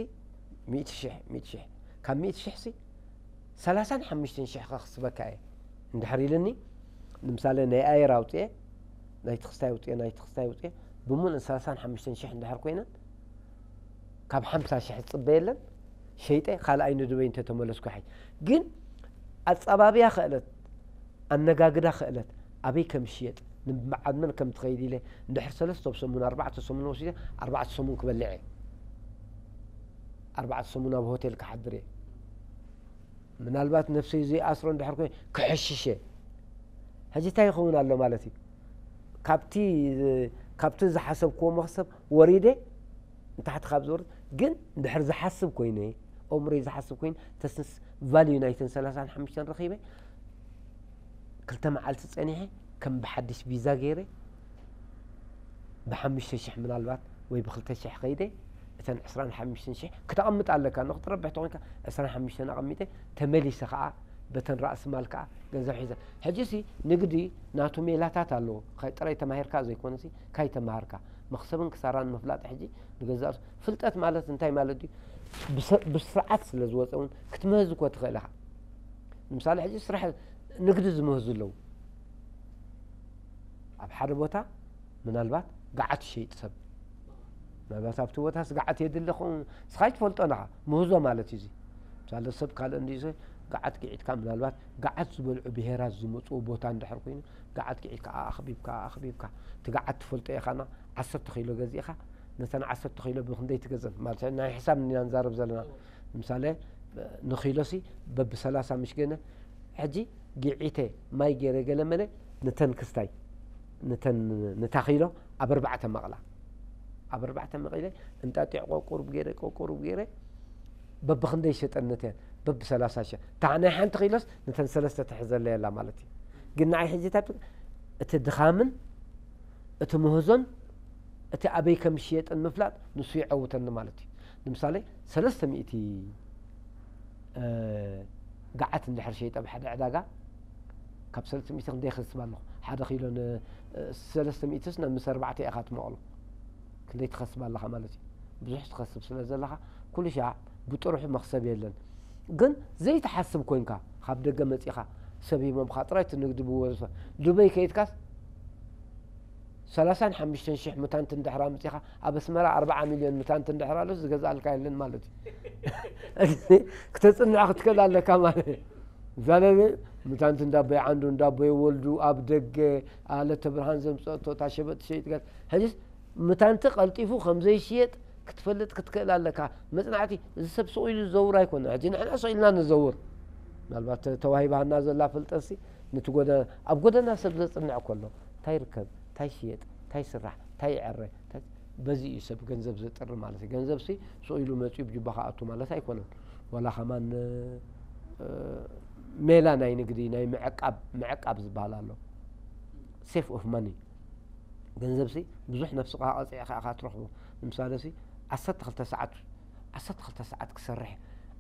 ሚእቲ ሽሕ ሚእቲ ሽሕ ካብ ሚእቲ ሽሕ ሲ ሰላሳን ሓሙሽተን ሽሕ ከኽስበካ እየ እንድሕር ኢልኒ ንምሳሌ ናይ ኣየር ኣውፅኤ ናይ ትኽስታይ ውፅኤ ናይ ትኽስታይ ውፅኤ ብምሉእን ሰላሳን ሓሙሽተን ሽሕ እንድሕር ኮይነን ካብ ሓምሳ ሽሕ ዝፅበ የለን ሸይጠ ካልኣይ ንዱበይ እንተተመለስኩ ሓይ ግን ኣፀባብያ ክእለት ኣነጋግዳ ክእለት ኣበይ ከም ሽየጥ ንብዓድ መን ከም ትኸይድ ኢለ እንድሕር ሰለስተ ሰሙን ኣርባዕተ ሰሙን ወሲደ ኣርባዕተ ሰሙን ክበልዕ እየ ኣርባዕተ ሰሙን ኣብ ሆቴል ክሓድር እየ ምናልባት ነፍሰይ ዘይኣስሮ እንድሕር ኮይ ክሕሽሽ እየ ሕጂ እንታይ ይኸውን ኣሎ ማለት እዩ ካብቲ ካብቲ ዝሓሰብክዎ መኽሰብ ወሪደ ንታሕቲ ካብ ዝወርድ ግን እንድሕር ዝሓስብ ኮይነ ኣእምሮይ ዝሓስብ ኮይኑ ተስንስ ቫልዩ ናይተን ሰላሳን ሓሙሽተን ረኺበ ክልተ መዓልቲ ጸኒሐ ከም ብሓድሽ ቪዛ ገይረ ብሓሙሽተ ሽሕ ምናልባት ወይ ብክልተ ሽሕ ከይደ እተን ዕስራን ሓሙሽተን ሽሕ ክተቐምጥ ኣለካ ንክትረብሕ ተኾንካ ዕስራን ሓሙሽተን ኣቐሚጠ ተመሊሰ ከዓ በተን ራእሲ ማል ከዓ ገንዘብ ሒዘ ሕጂ ሲ ንግዲ ናቱ ሜላታት ኣለዎ ጥራይ ተማሂርካ ዘይኮነ ሲ ካይ ተማሃርካ መኽሰብን ክሳራን ምፍላጥ ሕጂ ንገዛእ ፍልጠት ማለት እንታይ ማለት እዩ ብስርዓት ስለ ዝወፀ እውን ክትምህዝ እኮ ትኽእል ኢኻ ንምሳሌ ሕጂ ስራሕ ንግዲ ዝምህዙ ኣለዉ ኣብ ሓደ ቦታ ምናልባት ገዓት ይሸይጥ ሰብ ምናልባት ኣብቲ ቦታስ ገዓት የድሊ ኸውን ንስኻ ይትፈልጦ ኣለኻ ምህዞ ማለት እዩ እዚ ምሳሌ ሰብ ካልእ እንድዩ ገዓት ግዒትካ ምናልባት ገዓት ዝበልዑ ብሄራት ዝመፅኡ ቦታ እንድሕር ኮይኑ ገዓት ግዒትካ ኣኽቢብካ ኣኽቢብካ እቲ ገዓት ትፈልጦ ኢኻና ዓሰርተ ኪሎ ገዚእኻ ነተን ዓሰርተ ኪሎ ብክንደይ ትገዝእን ማለት ናይ ሕሳብ ኢና ንዛረብ ዘለና ንምሳሌ ንኪሎ ሲ በብሰላሳ ምሽ ገነ ሕጂ ግዒተ ማይ ገይረ ገለ መለ ንተን ክስታይ ንተን ንታ ኪሎ ኣብ ኣርባዕተ መቕላ ኣብ ኣርባዕተ መቒለ እንጣጢዕ ቆቁሩብ ገይረ ቆቁሩብ ገይረ በብክንደይ ሸጠን ነተን በብሰላሳ ሸ እታ ናይ ሓንቲ ኪሎስ ነተን ሰለስተ ትሕዘለይ ኣላ ማለት እዩ ግን ንዓይ ሕጂ እንታይ እቲ ድኻምን እቲ ምህዞን እቲ ኣበይ ከም ዝሽየጥን ምፍላጥ ንሱ ይዐውተኒ ማለት እዩ ንምሳሌ ሰለስተ ሚእቲ ገዓት እንድሕር ሸይጠ ብሓደ ዕዳጋ ካብ ሰለስተ ሚእቲ ክንደይ ይኸስብ ኣለኹ ሓደ ኪሎ ሰለስተ ሚእትስ ናብ ምስ ኣርባዕተ ኢኻ ትመቕሎ ክንደይ ትኸስብ ኣለኻ ማለት እዩ ብዙሕ ትኸስብ ስለ ዘለኻ ኩሉ ሻዕ ብጥርሑ መኽሰብ የለን ግን ዘይትሓስብ ኮንካ ካብ ደገ መፂኻ ሰብ ሂቦምኻ ጥራይ እቲ ንግዲ ብወዘፈ ዱበይ ከይድካስ ሰላሳን ሓሙሽተን ሽሕ ሙታንት እንድሕር ኣምፂኻ ኣብ ኣስመራ ኣርባዓ ሚልዮን ሙታንት እንድሕር ኣሎስ ዝገዝኣልካ የለን ማለት እዩ ክተፅንዕ ክትክእል ኣለካ ማለት እዩ ዛለለ ሙታንት እንዳቦይ ዓንዱ እንዳቦይ ወልዱ ኣብ ደገ ኣለተ ብርሃን ዘምፀእቶ እታ ሸበጥ ሸይጥ ገል ሕጂስ ሙታንት ቀልጢፉ ከምዘይሽየጥ ክትፈልጥ ክትክእል ኣለካ መፅናዕቲ እዚ ሰብ ስቕ ኢሉ ዝዘውር ኣይኮነ ሕጂ ንሕና ስቕ ኢልና ንዘውር ምናልባት ተዋሂባና ዘላ ፍልጠትሲ ነቲ ጎደና ኣብ ጎደና ሰብ ዘፅንዕ ከሎ እንታይ ይርከብ እንታይ ሽየጥ እንታይ ስራሕ እንታይ ይዕረ በዚ እዩ ሰብ ገንዘብ ዘጥሪ ማለት እዩ ገንዘብ ሲ ስቕ ኢሉ መፅኡ ብጅባ ክኣቱ ማለት ኣይኮነን ዋላ ከማን ሜላ ናይ ንግዲ ናይ ምዕቃብ ምዕቃብ ዝበሃል ኣሎ safe of money ገንዘብ ሲ ብዙሕ ነብስኻ ቀፂዕካ ኢኻ ትረኽቦ ንምሳሌ ሲ ዓሰርተ ክልተ ሰዓት ዓሰርተ ክልተ ሰዓት ክሰርሕ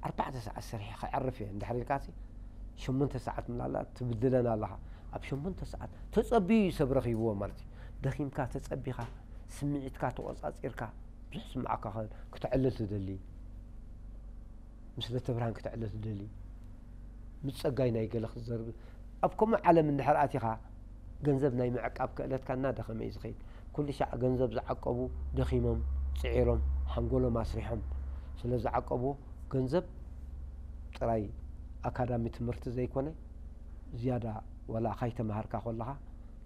ኣርባዕተ ሰዓት ሰሪሐ ክዕርፍ እየ እንድሕር ኢልካ ሲ ሸሞንተ ሰዓት ምላላ ትብድለን ኣለኻ ኣብ ሸሞንተ ሰዓት ተፀቢዩ እዩ ሰብ ረኺብዎ ማለት እዩ ደኺምካ ተፀቢኻ ስምዒትካ ተቆፃፂርካ ብዙሕ ስምዓካ ክትዕልል ትደሊ ምስ ለተብርሃን ክትዕልል ትደሊ ምስ ጸጋይ ናይ ገለ ክትዘርብ ኣብ ከምኡ ዓለም እንድሕር ኣቲኻ ገንዘብ ናይ ምዕቃብ ክእለትካ እናደኸመ እዩ ዝኸይድ። ኩሉ ሻዕ ገንዘብ ዝዓቀቡ ደኺሞም፣ ጽዒሮም፣ ሓንጎሎም ኣስሪሖም ስለ ዝዓቀብዎ ገንዘብ ጥራይ ኣካዳሚ ትምህርቲ ዘይኮነ ዝያዳ ዋላ ካይተማሃርካ ከለኻ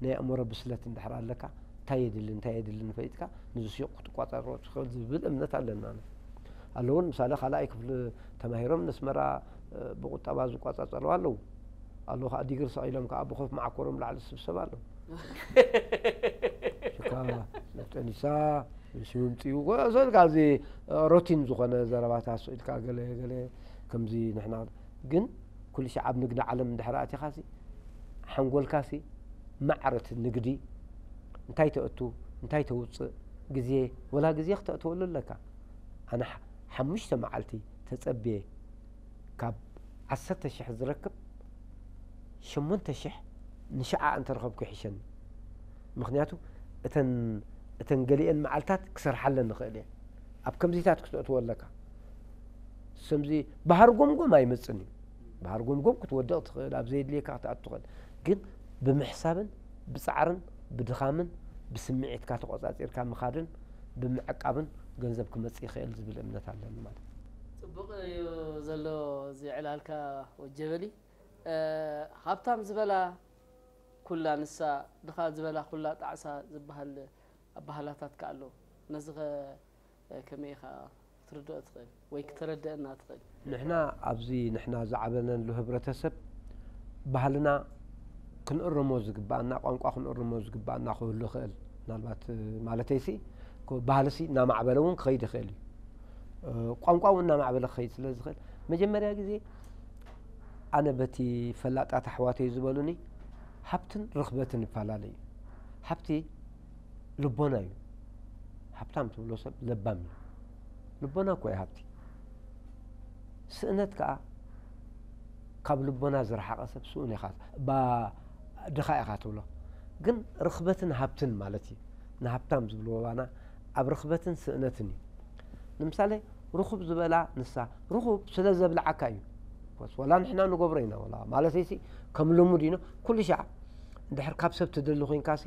ናይ ኣእምሮ ብስለት እንድሕር ኣለካ እንታይ የድሊ እንታይ የድሊ ንፈሊጥካ ንዚ ሱቕ ክትቋጸሮ ትኽእል ዝብል እምነት ኣለና። ኣለውን ምሳሌ ካልኣይ ክፍሊ ተማሂሮም ነስመራ ብቁጠባ ዝቋጻጸሩ ኣለዉ። ኣለዉ ከዓ ዲግሪ ሰቒሎም ከዓ ብኮፍ መዓኮሮም ላዕሊ ስብሰብ ኣለዉ። ሽካ ጠኒሳ ሽምምፅኡ ሰልካ እዚ ሮቲን ዝኾነ ዘረባታት ስኢልካ ገለ ገለ ከምዚ ንሕና ግን ኩሉ ሻዕ ኣብ ንግዲ ዓለም እንድሕር ኣቲኻሲ ሓንጎልካሲ ማዕረት ንግዲ እንታይ ተእቱ እንታይ ተውፅእ ግዜ ወላ ግዜ ክተእትወሉ ኣለካ። ኣነ ሓሙሽተ መዓልቲ ተፀብየ ካብ ዓሰርተ ሽሕ ዝረክብ ሸሞንተ ሽሕ ንሽዓ እንተረኸብኩ ይሕሸኒ። ምኽንያቱ እተን እተን ገሊአን መዓልታት ክሰርሓለን ንኽእል እየ። ኣብ ከምዚታት ክትእትዎ ኣለካ። ሰምዚ ባህር ጎምጎም ኣይመጽን እዩ። ባህር ጎምጎም ክትወድቕ ትኽእል፣ ኣብ ዘየድልየካ ክትኣቱ ትኽእል። ግን ብምሕሳብን ብጻዕርን ብድኻምን ብስምዒትካ ተቆጻጺርካ ምኻድን ብምዕቃብን ገንዘብ ክመጽእ ይኽእል ዝብል እምነት ኣለኒ ማለት እዩ። ጽቡቕ እዩ ዘሎ እዚ ዕላልካ ወጀበሊ። ሃብታም ዝበላ ኩላ ንሳ፣ ድኻ ዝበላ ኩላ ጣዕሳ ዝበሃል ኣበሃህላታት ከ ኣሎ። ነዚ ኸ ከመይ ኢኻ ክትርድኦ ትኽእል ወይ ክተረድአና ትኽእል? ንሕና ኣብዚ ንሕና ዝዓበነሉ ህብረተሰብ ባህልና ክንእርሞ ዝግባኣና፣ ቋንቋ ክንእርሞ ዝግባኣና ክህሉ ይኽእል። ምናልባት ማለተይሲ ባህልሲ እናማዕበለ እውን ክኸይድ ይኽእል እዩ። ቋንቋ እውን እናማዕበለ ክኸይድ ስለ ዝኽእል መጀመርያ ግዜ ኣነ በቲ ፈላጣት ኣሕዋተይ ዝበሉኒ ሃብትን ርኽበትን ይፈላለ እዩ። ሃብቲ ልቦና እዩ። ሃብታም ትብሎ ሰብ ለባም እዩ። ልቦና እኮ እዩ ሃብቲ። ስእነት ከዓ ካብ ልቦና ዝረሓቐ ሰብ ስኡን ኢኻ፣ ባ ድኻ ኢኻ ትብሎ። ግን ርኽበትን ሃብትን ማለት እዩ። ንሃብታም ዝብልዎ ባና ኣብ ርኽበትን ስእነትን እዩ። ንምሳሌ ርኹብ ዝበላ ንሳ ርኹብ ስለ ዘብልዓካ እዩ። ወላ ንሕና ንገብሮ ኢና ወላ ማለት ሲ ከም ልሙድ ኢና ኩሉ ሻዕ እንድሕር ካብ ሰብ ትደሊ ኮይንካ ሲ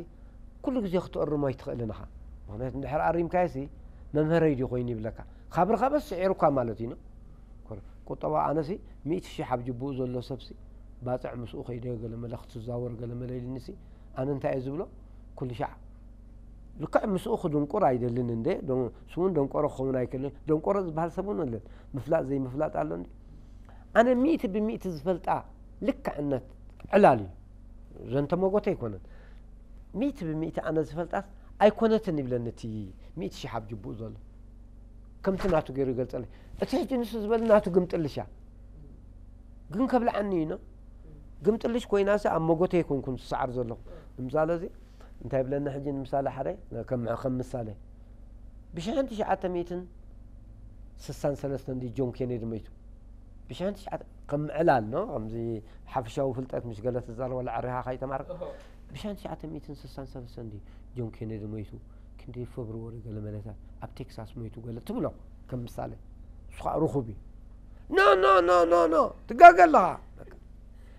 ኩሉ ግዜ ክትእርሞ ኣይትኽእልን ኢኻ። ምኽንያቱ እንድሕር ኣሪምካዮ ሲ መምህረይ ድዩ ኮይኑ ይብለካ። ካብ ርኸበስ ስዒሩካ ማለት እዩ። ቁጠባ ኣነሲ ሚእቲ ሺሕ ኣብ ጅቡኡ ዘሎ ሰብሲ ባፅዕ ምስኡ ከይደ ገለመለ ክትዛወር ገለመለ ኢልኒሲ ኣነ እንታይ እየ ዝብሎ ኩሉ ሻዕ ልክዕ ምስኡ ክድንቁር ኣይደልን እንደ ስውን ደንቆሮ ክኸውን ኣይክእልን። ደንቆሮ ዝበሃል ሰብ እውን ኣለን። ምፍላጥ ዘይምፍላጥ ኣሎ እንዲ ኣነ ሚእቲ ብሚእቲ ዝፈልጣ ልክዕነት ዕላል እዩ። ዘንተመጎተ ኣይኮነን። ሚእቲ ብሚእቲ ኣነ ዝፈልጣስ ኣይኮነትን ይብለኒ እቲ ሚእቲ ሺሕ ኣብ ጅቡኡ ዘሎ ከምቲ ናቱ ገይሩ ይገልጸለይ። እቲ ሕጂ ንሱ ዝበል ናቱ ግምጥልሻ ግን ከብልዓኒ እዩ። ግምጥልሽ ኮይናሲ ኣብ መጎተ ኣይኮንኩን ዝሰዓር ዘለኹ። ንምሳለ እዚ እንታይ ብለኒ ሕጂ ንምሳሌ ሓደ ከም ከም ምሳሌ ብሽሕን ትሽዓተ ሚእትን ስሳን ሰለስተን ድዩ ጆን ኬኔዲ መይቱ? ብሽሕን ትሽዓተ ከም ምዕላል ነው ከምዚ ሓፈሻዊ ፍልጠት ምሽ ገለ ትዛረብ ወላ ዕሪኻ ካይተማርክ ብሽሕን ትሽዓተ ሚእትን ስሳን ሰለስተን ድዩ ጆን ኬኔዲ መይቱ? ክንዲ ፌብርወሪ ገለ መለታት ኣብ ቴክሳስ መይቱ ገለ ትብሎ ከም ምሳሌ እሱ ከዓ ርኹብ እዩ። ኖ ኖ ኖ ኖ ኖ ትጋገ ኣለኻ።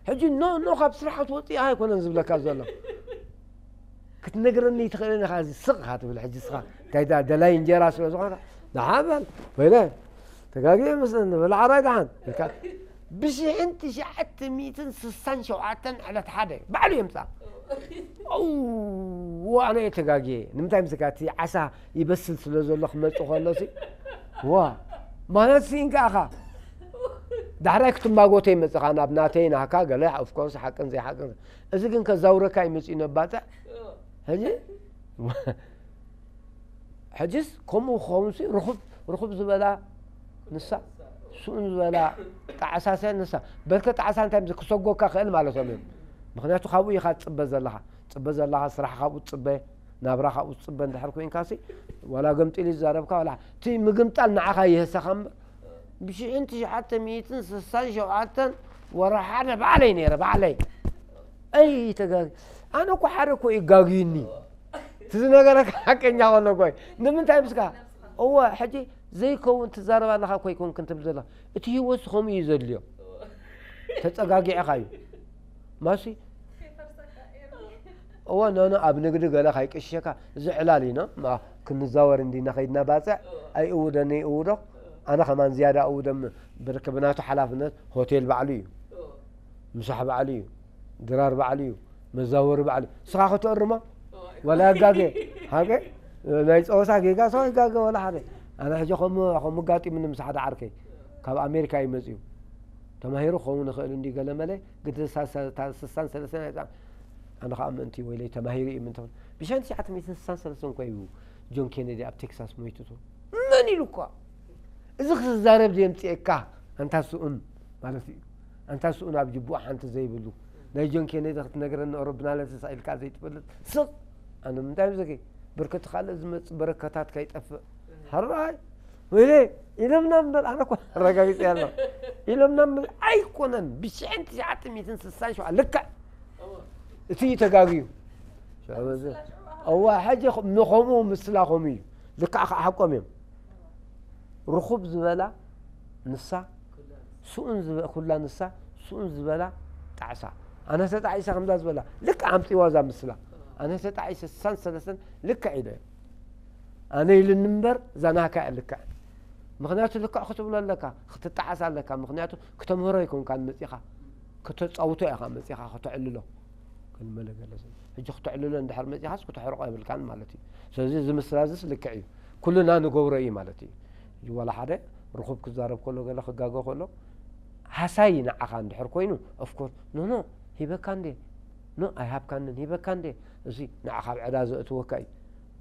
ሕጂ ኖ ኖ ካብ ስራሕ ክትወፅእ ኣይኮነን ዝብለካ ዘሎ ክትነግረኒ ትኽእልን ኢኻ እዚ ስቕ ኢኻ ትብል ሕጂ ስኻ እንታይ ደላይ እንጀራ ስለ ዝኾንካ ደሓን በል ወይለ ተጋጊ መስለኒ በል ዓራይ ደሓን ኢልካ ብሽሕን ትሽዓተ ሚእትን ስሳን ሸውዓተን ዕለት ሓደ ባዕሉ የምፃ ኣነ ተጋጊ ንምንታይ ምስካ እቲ ዓሳ ይበስል ስለ ዘሎ ክመፅእ ከሎ ዋ ማለት ስኢንካ ኢኻ ዳሕራይ ክትማጎተ ይመፅኻ ናብ ናተይ ናካ ገለ ኦፍኮርስ ሓቅን ዘይሓቅን እዚ ግን ከዛውረካ ይመፅኡ ነባፅዕ ሕጂ ሕጅስ ከምኡ ክኸውን ሲ ርኹብ ርኹብ ዝበላ ንሳ ስኡን ዝበላ ጣዕሳ ሲ ንሳ በርከ ጣዕሳ እንታይ ምስ ክሰጎካ ክእል ማለቶም እዮም። ምክንያቱ ካብኡ ኢኻ ትፅበ ዘለኻ ትፅበ ዘለኻ ስራሕ ካብኡ ትፅበ ናብራ ካብኡ ትፅበ እንድሕር ኮይንካ ሲ ዋላ ገምጢል ይዛረብካ ዋላ እቲ ምግምጣል ንዓኻ ይህሰኻ እምበር ብሽሕን ትሽዓተ ሚእትን ስሳን ሸውዓተን ወርሒ ሓደ ባዕለይ ነይረ ባዕለይ ኣይ ተጋግ ኣነ እኮ ሓደ እኮ ይጋግዩኒ እቲ ዝነገረካ ሓቀኛ ከሎ እኮ እዩ። ንምንታይ ምስካ እወ ሕጂ ዘይከውን ትዛረብ ኣለኻ እኮ ኣይኮንክን ትብል ዘለኻ እቲ ህይወት ከምኡ እዩ ዘድልዮ ተፀጋጊዕኻ እዩ ማሲ እወ ኖኖ ኣብ ንግዲ ገለ ካይቅሽሸካ እዚ ዕላል እዩ ኖ ክንዛወር እንዲና ከይድና ባፅዕ ኣይእውደኒ እውዶ ኣነ ከማን ዝያዳ እውደም ብርክ ብናቱ ሓላፍነት ሆቴል ባዕሉ እዩ ምሳሕ ባዕሉ እዩ ድራር ባዕሉ እዩ መዛወሪ ባዕሉ እዩ ስኻ ክትእርሞ ወላ ኣጋገ ሃገ ናይ ፀወታ ጌጋ ሰው ይጋገ ወላ ሓደ ኣነ ሕጂ ከም ኣጋጢሙኒ ምስ ሓደ ዓርከይ ካብ ኣሜሪካ እዩ መፅኡ ተማሂሩ ክኸውን ይኽእል እንዲ ገለ መለ ግዲ ስሳን ሰለስተን ኣነ ከዓ ምእንቲ ወይለይ ተማሂሩ እዩ ምንተ ብሻን ትሽዓተ ሚእትን ስሳን ሰለስተን እኮ እዩ ጆን ኬነዲ ኣብ ቴክሳስ ሞይቱ መን ኢሉ እኳ እዚ ክትዛረብ ዘየምፅኤካ ኣንታ ስኡን ማለት እዩ ኣንታ ስኡን ኣብ ጅቡኡ ሓንቲ ዘይብሉ ናይ ጆን ኬነዲ ክትነግረኒ ኦሮብናለ ተሳኢልካ ዘይትፈልጥ ስቕ ኣነ ምንታይ ብዘገይ ብርክቲ ካልእ ዝመፅእ በረከታት ከይጠፍእ ሕራይ ወይለ ኢሎምና እምበር ኣነ እኮ ኣረጋጊፀ ኣሎ ኢሎምና እምበር ኣይኮነን ብሽሕን ትሽዓተ ሚእትን ስሳን ሸውዓተ ልክዕ እቲ እዩ ተጋግዩ ሽዑ በዚ እዋ፣ ሕጂ ኽ-፣ ንኸምኡ ምስላ ከምኡ እዩ። ልክዕ ከዓ ሓቆም እዮም። ርኹብ ዝበላ ንሳ፣ ስኡን ዝበ-፣ ኩላ ንሳ፣ ስኡን ዝበላ ጣዕሳ። ኣነ ተጣዒሰ ከምዛ ዝበላ፣ ልክዕ ኣምፅዋ እዛ ምስላ። ኣነ ተጣዒሰ ስሳን ሰለስተን ልክዕ ኢለ። ኣነ ኢልኒ እምበር፣ እዛ ናካ እያ ልክዕ። ምኽንያቱ ልክዕ ክትብሎ ኣለካ፣ ክትጣዓስ ኣለካ። ምኽንያቱ ክተምህሮ ኣይኮንካን መፂኻ፣ ክተፃውቶ ኢኻ መፂኻ፣ ክተዕልሎ። ግን መለገለ ሰብ። ሕጂ ክተዕልሎ እንድሕር መፂኻስ ክተሕርቆ የብልካን ማለት እዩ። ስለዚ እዚ ምስላ እዚስ ልክዕ እዩ። ኩልና ንገብሮ እዩ ማለት እዩ። ሕጂ ዋላ ሓደ ርኹብ ክዛረብ ከሎ፣ ገለ ክጋገ ከሎ፣ ሃሳይ ንዓኻ እንድሕር ኮይኑ፣ of course፣ ኖ፣ ኖ፣ ሂበካ እንዴ? ኖ፣ ኣይሃብካንን፣ ሂበካ እንዴ? እዚ ንዓኻ ኣብ ዕዳ ዘእትወካ እዩ።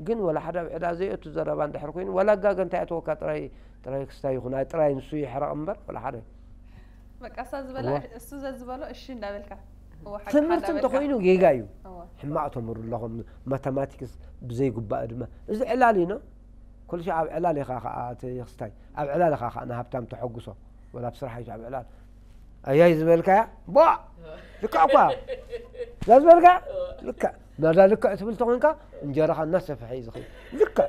ግን ወላ ሓደ ኣብ ዕዳ ዘየእቱ ዘረባ እንድሕር ኮይኑ፣ ወላ ጋገ እንታይ ኣእትወካ ጥራይ፣ ጥራይ ክስታይ ይኹን፣ ኣይ ጥራይ ንሱ ይሕረቕ እምበር፣ ወላ ሓደ። በቃ እሳ ዝበላ፣ እዋ። እሱ ዘዝበሎ እሺ እንዳበልካ። እዋ፣ ሓቅኻ ትምህርቲ እንዳበልካ። እንተኾይኑ ጌጋ እዩ። እዋ። ሕማቕ ተምህሩ ኣለኹም፣ ማተማቲክስ ብዘይግባእ ድማ። እዚ ዕላል እዩ፣ ኖ? ኩሉ ሻዕ ኣብ ዕላል ኢኻ ኸዓ እቲ ክስታይ። ኣብ ዕላል ኢኻ ኸዓ ንሃብታም ተሐጉሶ። ወላ ኣብ ስራሕ እዩ ኣብ ዕላል። ኣያይ ዝበልካያ? ቦዕ! ልክዕ እኳ። እዛ ዝበልካ? ልክዕ። ናዳ ልክዕ ትብል ተኾንካ፣ እንጀራኻ እናሰፍሐ እዩ ዝኸይድ። ልክዕ።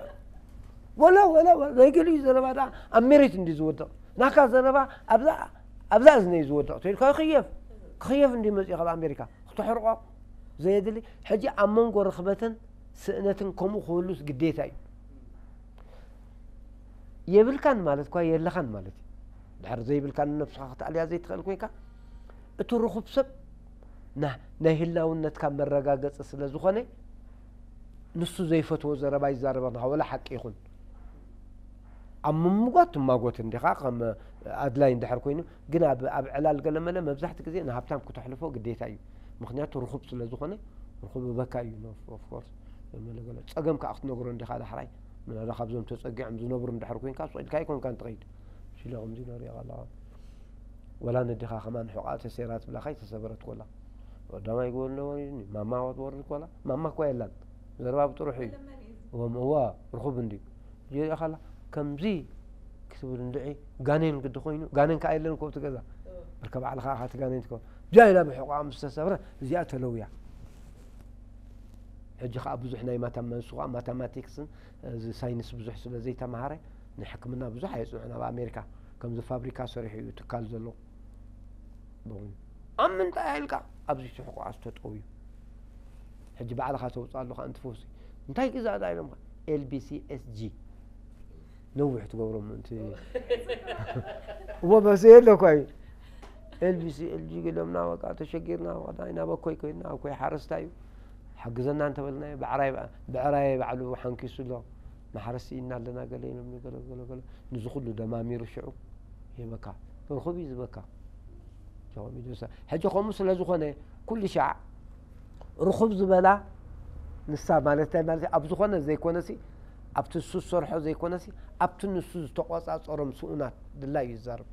ወላ፣ ወላ፣ ወላ፣ ናይ ገሊኡ ዘረባ ደኣ ኣብ መሬት እንዲ ዝወድቕ። ናካ ዘረባ ኣብዛ፣ ኣብዛ እዝነይ ዝወድቕ። ተይልካ ክኽየፍ። ክኽየፍ እንዲ መፅኡ ካብ ኣሜሪካ። ክተሕርቆ ዘየድሊ። ሕጂ ኣብ መንጎ ርኽበትን ስእነትን ከምኡ ክህሉስ ግዴታ እዩ። የብልካን ማለት እኳ የለኻን ማለት እዩ። ድሕር ዘይብልካን ነብስኻ ክትኣልያ ዘይትኽእል ኮይንካ፣ እቲ ርኹብ ሰብ ና-፣ ናይ ህላውነትካ መረጋገጺ ስለ ዝኾነ፣ ንሱ ዘይፈትዎ ዘረባ ይዛረበና፣ ወላ ሓቂ ይኹን። ኣብ ምምጓት ትማጎት እንዲኻ፣ ከም ኣድላይ እንድሕር ኮይኑ፣ ግን ኣብ፣ ኣብ ዕላል ገለመለ መብዛሕትኡ ግዜ ንሃብታም ክተሕልፎ ግዴታ እዩ። ምኽንያቱ ርኹብ ስለ ዝኾነ፣ ርኹብ እበካ እዩ፣ of፣ of course፣ ገለ ገለ። ጸገም ከኣ ክትነግሮ እንዲኻ ዳሕራይ፣ ምናዳ ካብዞም ተጸጊዖም ዝነብሩ እንድሕር ኮይንካ፣ ስቕ ኢልካ ኣይኮንካን ትኸይድ። ሲለ ከምዚ ነሪኦ ኣለኻ። ወላ ነዲኻ ከማን ሕቖኣ ተሰይራ ትብላ ከይተሰበረት ኮላ። ቀዳማይ ጎል ነበር እዩ። ማማ ወርድ ኮላ። ማማ እኳ የላን። ዘረባ ብጥሩሑ እዩ። እዎም እዋ፣ ርኹብ እንድዩ። ጀሪኣ ከላ፣ ከምዚ ክትብል እንድዒ፣ ጋኔን ግዲ ኮይኑ፣ ጋኔን ከኣ የለን እኮ ኣብቲ ገዛ። ብርከ ባዕልኻ ኢኻ እቲ ጋኔን ትኮ-፣ ብጃ ኢላ ብሕቖኣ ምስ ተሰብረ፣ እዚኣ ተለውያ። ሕጂ ከኣ ብዙሕ ናይ ማታማ-፣ ንሱ ከኣ ማታማቲክስን፣ እዚ ሳይንስ ብዙሕ ስለ ዘይተማሃረ፣ ንሕክምና ብዙሕ ኣየጽንዖን ኣብ ኣሜሪካ። ከምዚ ፋብሪካ ሰሪሑ እዩ ትካል ዘሎ። በቑ። ኣብ ምንታይ ኢልካ ኣብዚ ትሕቑ ኣስተጠውዩ። ሕጂ ባዕልኻ ተውፅኣሉ ከኣ እንትፈውሲ። እንታይ ግዛእ ደኣ ኢሎምካ? ኤል ቢ ሲ ኤስ ጂ። ነዊሕ ትገብሮ ምእንቲ። እዎ በዚ የለ እኮ እዩ። ኤል ቢ ሲ ኤል ጂ ኢሎምና በቃ ተሸጊርና በቃ ናይ ናብ ኣኮይ ኮይንና፣ ኣኮይ ሓረስታይ እዩ። ሓግዘና እንተበልናዮ ብዕራይ፣ ብዕራይ ባዕሉ ሓንኪሱ ኣሎ። ማሕረስ ኢና ኣለና ገለ ኢሎም ገለ ገለ ገለ። ንዚ ኩሉ ደማሚሩ ሽዑ ይህበካ። ርኹብ እዩ ዝበካ። ጀኸም እዩ ዝወሰ-፣ ሕጂ ከምኡ ስለ ዝኾነ ኩሉ ሻዕ ርኹብ ዝበላ ንሳ ማለት እንታይ ማለት እዩ? ኣብ ዝኾነ ዘይኮነሲ ኣብቲ ንሱ ዝሰርሖ ዘይኮነሲ ኣብቲ ንሱ ዝተቆጻጸሮም ስኡናት ድላይ እዩ ዝዛረብ።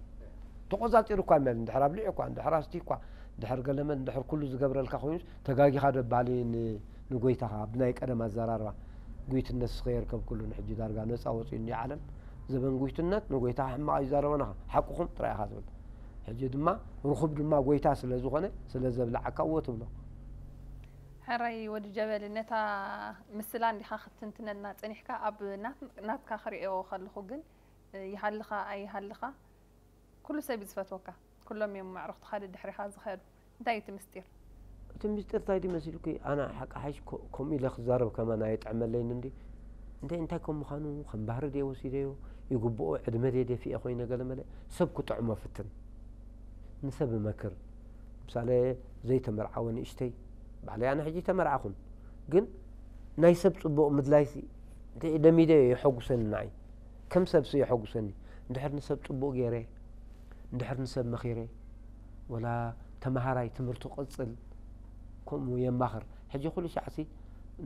ተቆጻጺሩ እኳ መል እንድሕር ኣብሊዑ እኳ እንድሕር ኣስቲ እኳ እንድሕር ገለመል እንድሕር ኩሉ ዝገብረልካ ኮይኑ ተጋጊኻ ደባሊ ን-፣ ንጎይታኻ ብናይ ቀደም ኣዘራርባ ጉይትነት ስኸ የርከብ ኩሉ ንሕጂ ዳርጋ ነጻ ወጺኡ እንዲ ዓለም ዘበን ጉይትነት ንጎይታኻ ሕማቕ ኣይዛረበናኻ ሓቅኹም ጥራይ ኢኻ ዝብል። ሕጂ ድማ ርኹብ ድማ ጎይታ ስለ ዝኾነ ስለ ዘብልዓካ እዎ ትብሎ። ሕራይ ወዲ ጀበል፣ ነታ ምስላ እንዲኻ ክትትንትነልና ጸኒሕካ፣ ኣብ ናት-፣ ናትካ ክርእዮ ከለኹ ግን፣ ይሃልኻ ኣይሃልኻ፣ ኩሉ ሰብ እዩ ዝፈትወካ። ኩሎም እዮም ኣዕሩኽትኻ ደድሕሪኻ ዝኸዱ። እንታይ እዩ እቲ ምስጢር? እቲ ምስጢር እንታይ ድዩ መሲልኪ? ኣነ ሓቂ ሓይሽ ኮ-፣ ከምኡ ኢለ ክዛረብ ከማን ኣየጥዕመለይን እንዲ። እንታይ፣ እንታይ ከም ምዃኑ፣ ከም ባህሪ ድየ ወሲደዮ፣ ይግብኦ፣ ዕድመ ድየ ደፊኤ ኮይነ ገለ መለ፣ ሰብ ክጥዕሞ ፍትን። ንሰብ እመክር። ምሳሌ ዘይተመርዓወ ንእሽተይ፣ ባዕለይ ኣነ ሕጂ ተመርዓኹን። ግን ናይ ሰብ ጽቡቕ ምድላይሲ፣ እንተ ለሚደ የሐጉሰኒ ንዓይ። ከም ሰብሲ የሐጉሰኒ። እንድሕር ንሰብ ጽቡቕ ገይረ፣ እንድሕር ንሰብ መኺረ፣ ወላ ተመሃራይ ትምህርቱ ቀጽል፣ ከምኡ የማኽር። ሕጂ ኩሉ ሻዕሲ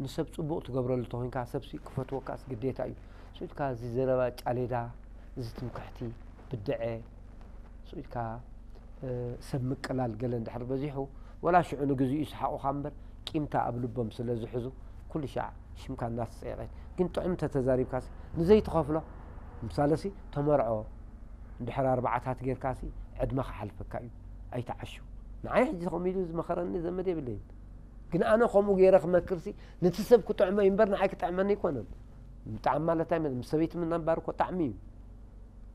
ንሰብ ጽቡቕ ትገብረሉ ተኾይንካ፣ ሰብሲ ክፈትወካስ ግዴታ እዩ። ስኢልካ እዚ ዘረባ ጫሌዳ፣ እዚ ትምክሕቲ፣ ብድዐ፣ ስኢልካ፣ እ፣ ሰብ ምቅላል ገለ እንድሕር በዚሑ፣ ወላ ሽዑ ንግዚኡ ይስሓቑኻ እምበር፣ ቂምታ ኣብ ልቦም ስለ ዝሕዙ፣ ኩሉ ሻዕ ሽምካ እናተጸየቐት። ግን ጥዑም እንተተዛሪብካሲ፣ ንዘይትኸፍሎ፣ ምሳለሲ፣ ተመርዖ፣ እንድሕር ኣርባዓታት ጌርካሲ፣ ዕድመ ክሓልፈካ እዩ። ኣይትዓሹ። ንዓይ ሕጂ ከምኡ ኢሉ ዝመኸረኒ ዘመድ የብለይን። ግን ኣነ ከምኡ ገይረ ክመክርሲ፣ ነቲ ሰብ ክጥዕሞ እዩ እምበር ንዓይ ክጥዕመኒ ኣይኮነን። ምጥዓም ማለት እንታይ ማለት? ምስ ሰበይቲ ምንባር እኮ ጣዕሚ እዩ።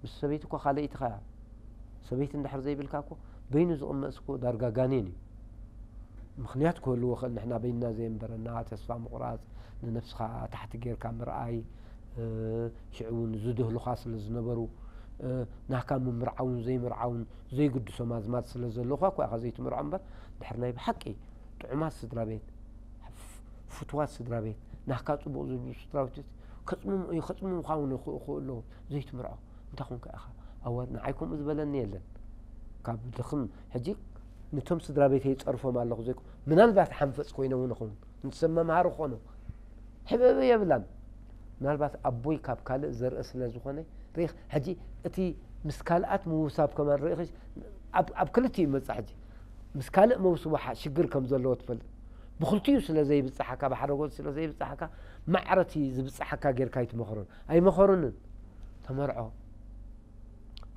ምስ ሰበይቲ እኮ ካልእ ኢትኻ እያ። ሰበይቲ እንድሕር ዘይብልካ እኮ በይኑ ዝቕመጥ እኮ ዳርጋ ጋኔን እዩ። ምኽንያት ክህልዎ ይኽእል፣ ንሕና በይንና ዘየንበረና፣ ተስፋ ምቑራጽ፣ ንነብስኻ ታሕቲ ጌርካ ምርኣይ፣ እ፣ ሽዑ እውን ዝድህሉኻ ስለ ዝነበሩ፣ እ፣ ናህካ ምምርዓውን ዘይምርዓውን ዘይግድሶም ኣዝማድ ስለ ዘለውኻ እኮ ኢኻ ዘይትምርዖ እምበር፣ ድሕር ናይ ብሓቂ ጥዑማት ስድራ ቤት፣ ፍ-፣ ፍቱዋት ስድራ ቤት፣ ናህካ ጽቡቕ ዝብሉ ስድራ ቤት ከጽምሙ እዩ፣ ከጽምሙኻ እውን ይኽእሉ ኣለዉ፣ ዘይትምርዖ። እንታይ ኾንካ ኢኻ? ኣዋ፣ ንዓይ ከምኡ ዝበለኒ የለን። ካብ ድኽም፣ ሕጂ ነቶም ስድራ ቤተይ ይጸርፎም ኣለኹ ዘይኮ-፣ ምናልባት ሓንፈጽ ኮይነ እውን እኸውን። ንሰብ መምሃሪ ክኾኖ። ሕበበ የብላን። ምናልባት ኣቦይ ካብ ካልእ ዘርኢ ስለ ዝኾነ፣ ርኢኽ፣ ሕጂ እቲ ምስ ካልኣት ምውሳብ ከማን ርኢኽሽ፣ ኣብ፣ ኣብ ክልቲኡ ይመጽእ ሕጂ። ምስ ካልእ መውስቦ ሓ-፣ ሽግር ከም ዘለዎ ትፈልጥ። ብኽልቲኡ ስለ ዘይብጽሓካ፣ ብሓደ ጎን ስለ ዘይብጽሓካ፣ ማዕረቲ ዝብጽሓካ ጌርካ ኣይትመኽሮን። ኣይመኸሩንን። ተመርዖ።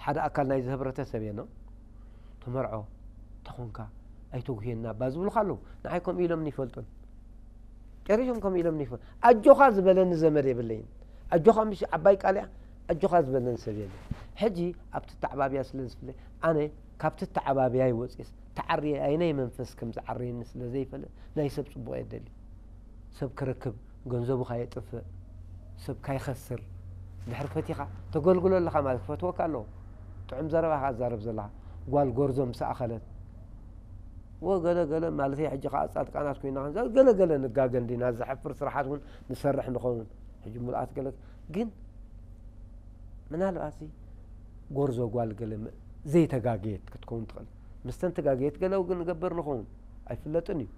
ሓደ ኣካል ናይዚ ህብረተሰብ እየ፣ ኖ? ተመርዖ ተኾንካ ኣይተጉህየና እባ ዝብሉኻ ኣለዉ። ንዓይ ከምኡ ኢሎምኒ ይፈልጡን። ጨሪሾም ከምኡ ኢሎምኒ ይፈልጡ። ኣጆኻ ዝበለኒ ዘመድ የብለይን። ኣጆኻ ምሽ ዓባይ ቃል እያ፣ ኣጆኻ ዝበለኒ ሰብ የለን። ሕጂ ኣብቲ ተዓባብያ ስለ ዝፍለ፣ ኣነ ካብቲ ተዓባብያይ ወፂስ ተዓርየ ኣይናይ መንፈስ ከም ዝዓረየኒ ስለ ዘይፈልጥ፣ ናይ ሰብ ጽቡቕ እየ ደሊ። ሰብ ክረክብ፣ ገንዘቡ ካየጥፍእ፣ ሰብ ካይኸስር፣ ድሕር ፈቲኻ ተገልግሎ ኣለኻ ማለት ክፈትወካ ኣለዎ። ጥዑም ዘረባ ኢኻ ትዛረብ ዘለኻ። ጓል ጎርዞ ምስ ኣኸለት፣ ወ ገለ ገለ ማለት ሕጂ ኸዓ ጻድቃናት ኮይና ክንዛ-፣ ገለ ገለ ንጋገ እንዲና፣ ዘሕፍር ስራሓት እውን ንሰርሕ ንኸውን። ሕጂ ምልኣት ገለ ግን ምናልባት ጎርዞ ጓል ገለ ም-፣ ዘይተጋገየት ክትከውን ትኽእል። ምስተን ተጋገየት ገለ ግን ንገብር ንኸውን። ኣይፍለጥን እዩ።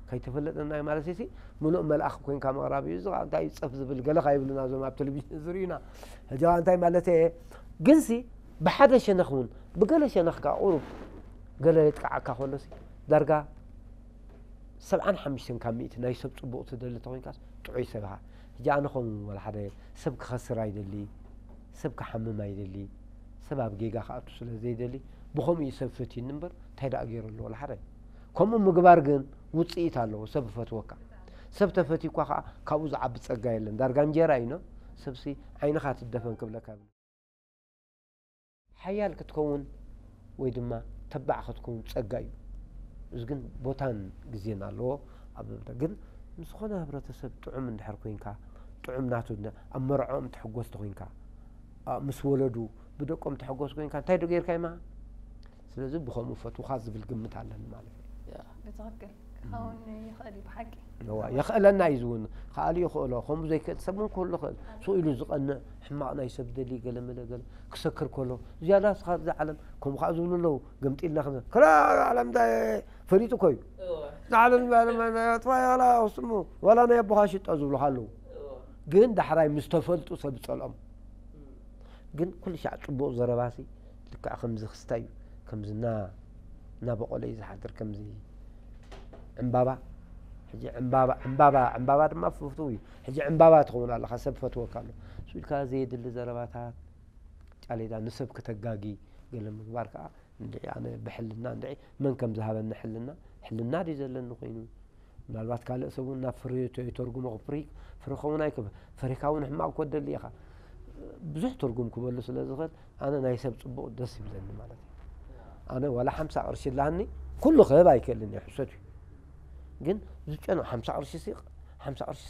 ከይተፈለጠና እዩ ማለት ሲ፣ ምሉእ መልኣኽ ኮይንካ ምቕራብ እዩ። እዚ ኸዓ እንታይ እዩ ጸፍ ዝብል ገለ ካይብሉና እዞም ኣብ ቴሌቪዥን ዝርእዩና። ሕጂ ኸዓ እንታይ ማለት እየ? ግንሲ ብሓደ ሸነኽ እውን፣ ብገለ ሸነኽ ከኣ ቁሩብ ገለ የጥቅዓካ ከሎሲ፣ ዳርጋ ሰብዓን ሓሙሽተን ካብ ሚእቲ ናይ ሰብ ጽቡቕ ትደሊ ተኾይንካስ ጥዑይ ሰብ ኢኻ። ሕጂ ኣነ ኸም ወላ ሓደ ሰብ ክኸስር ኣይደሊ፣ ሰብ ክሓምም ኣይደሊ፣ ሰብ ኣብ ጌጋ ክኣቱ ስለ ዘይደሊ፣ ብኸምኡ እዩ ሰብ ፈትዩኒ እምበር እንታይ ደኣ ገይሩ ኣሎ ወላ ሓደ። ከምኡ ምግባር ግን ውጽኢት ኣለዎ፣ ሰብ ይፈትወካ። ሰብ ተፈትዩኳ ኸዓ ካብኡ ዝዓቢ ጸጋ የለን። ዳርጋ እንጀራ እዩ፣ ኖ? ሰብሲ ዓይንኻ ትደፈን ክብለካ ይብሉ። ሓያል ክትከውን ወይ ድማ ተባዕ ክትከውን ጸጋ እዩ። እዚ ግን ቦታን ግዜን ኣለዎ። ኣብ ግን ምስ ዝኾነ ህብረተሰብ ጥዑም እንድሕር ኮይንካ፣ ጥዑም ናቱ እንደ-፣ ኣብ መርዖም ትሕጎስ ተኾይንካ፣ ኣ፣ ምስ ወለዱ ብደቆም ትሕጎስ ኮይንካ፣ እንታይ ዶ ጌርካ ይማ? ስለዚ ብኸምኡ ፈትውኻ ዝብል ግምት ኣለኒ ማለት እዩ። ያ። ብትኽክል ክኸውን ይኽእል እዩ ብሓቂ። እዋ፣ የኽእለና እዩ ዝውን፣ ከኣሉ ይኽእሎ። ከምኡ ዘይክእል ሰብ እውን ክህሉ ይኽእል። ስቕ ኢሉ ዝቐንእ፣ ሕማቕ ናይ ሰብ ደሊ፣ ገለ መለ ገለ ክሰክር ከሎ፣ ዝያዳ ስኻ ኣብዛ ዓለም፣ ከምኡ ኸዓ ዝብሉ ኣለዉ፣ ገምጢልና ክንብል። ክላ ዓለም እንታይ ፈሊጡ እኮ እዩ። እዋ። እዛ ዓለም፣ ዓለም፣ ዓለም፣ ጥፋ፣ ዋላ ስሙ፣ ዋላ ናይ ኣቦኻ ሽጦ ዝብሉኻ ኣለዉ። እዋ። ግን ዳሕራይ ምስ ተፈልጡ ሰብ ይጸልኦም። እም። ግን ኩሉ ሻዕ ጽቡቕ ዘረባሲ ልክዕ ከምዚ ክስታይ እዩ። ከምዚ እና-፣ እናበቆለ እዩ ዝሓድር፣ ከምዚ ዕምባባ። ሕጂ ዕምባባ፣ ዕምባባ፣ ዕምባባ ድማ ፍቱው እዩ። ሕጂ ዕምባባ ትኸውን ኣለኻ፣ ሰብ ፈትወካ ኣሎ። እሱ ኢልካ ዘየድሊ ዘረባታት፣ ጫሌዳ ንሰብ ከተጋጊ ገለ ምግባር ከኣ፣ እንድዒ ኣነ ብሕልና፣ እንድዒ መን ከም ዝሃበኒ ሕልና፣ ሕልና ድዩ ዘለኒ ኮይኑ? ምናልባት ካልእ ሰብ እውን ናብ ፍረ ተ-፣ የተርጉሞ፣ ፍሪ-፣ ፍረ ክኸውን ኣይክእል። ፈሪኻ እውን ሕማቕ እኮ ትደሊ ኢኻ። ብዙሕ ትርጉም ክበሉ ስለ ዝኽእል፣ ኣነ ናይ ሰብ ጽቡቕ ደስ ይብለኒ ማለት እዩ። ኣነ ዋላ ሓምሳ ቅርሺ ኣላኒ፣ ኩሉ ክህብ ኣይክእልን እየ፣ ሕሰት እዩ። ግን ዝጨኖ ሓምሳ ቅርሺ ሲ፣ ሓምሳ ቅርሺ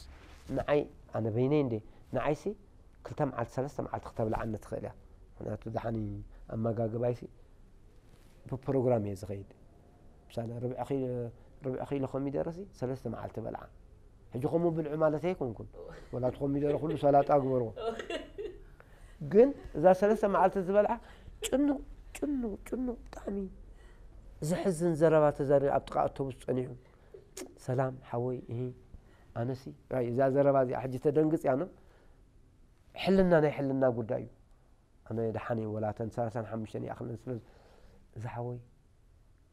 ንዓይ፣ ኣነ በይነይ እንዴ፣ ንዓይሲ ክልተ መዓልቲ፣ ሰለስተ መዓልቲ ክተብልዓኒ ትኽእል እያ። ምኽንያቱ ደሓን ኣመጋግባይሲ ብፕሮግራም እየ ዝኸይድ። ምሳሌ፣ ርብዒ ኪ-፣ ርብዒ ኪሎ ኮሚደረሲ ሰለስተ መዓልቲ በልዓ። ሕጂ ከምኡ ብልዑ ማለት ኣይኮንኩን። ወላ እቲ ኮሚደረ ኩሉ ሰላጣ ግበርዎ። ግን እዛ ሰለስተ መዓልቲ ዝበልዓ ጭኑቕ፣ ጭኑቕ፣ ጭኑቕ፣ ብጣዕሚ ዘሕዝን ዘረባ ተዛሪቡ ኣብ ጥቓ ኣውቶቡስ ጸኒሑ። ሰላም ሓወይ፣ እሂ፣ ኣነሲ፣ ኣይ፣ እዛ ዘረባ እዚኣ ሕጂ ተደንግጽ እያ፣ ኖ? ሕልና ናይ ሕልና ጉዳይ እዩ። ኣነ ደሓን እየ፣ ወላ እተን ሰላሳን ሓሙሽተን ይኣኽለን ስለ፣ እዚ ሓወይ፣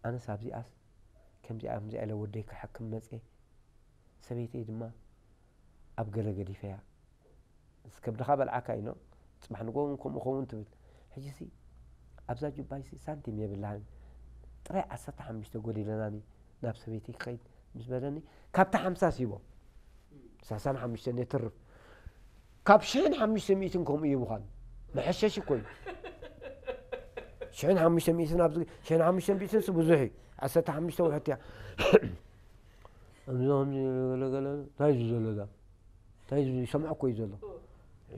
ኣነስ ኣብዚኣስ ከምዚኣ ከምዚኣ ኢለ ወደይ ክሕክም መጽየ፣ ሰበይተይ ድማ ኣብ ገለ ገዲፈያ። ከብድኻ በልዓካ እዩ፣ ኖ? ጽባሕ ንግሆ እውን ከምኡ ኸውን ትብል። ሕጂሲ ኣብዛ ጁባይሲ ሳንቲም የብልሃን። ጥራይ ዓሰርተ ሓሙሽተ ጎዲለናኒ ናብ ሰበይተይ ክኸይድ ምስ በለኒ፣ ካብቲ ሓምሳ ሲቦ ሳሳን ሓሙሽተን የትርፍ። ካብ ሽሕን ሓሙሽተ ሚእትን ከምኡ እዩ ምዃኑ። መሐሸሽ እኮ እዩ። ሽሕን ሓሙሽተ ሚእትን ኣብዚ፣ ሽሕን ሓሙሽተ ሚእትን ስ ብዙሕ እዩ። ዓሰርተ ሓሙሽተ ውሕት እያ። እዞም ገለገለ፣ እንታይ እዩ ዘሎ እዛ? እንታይ እዩ ዝሰምዖ እኮ እዩ ዘሎ።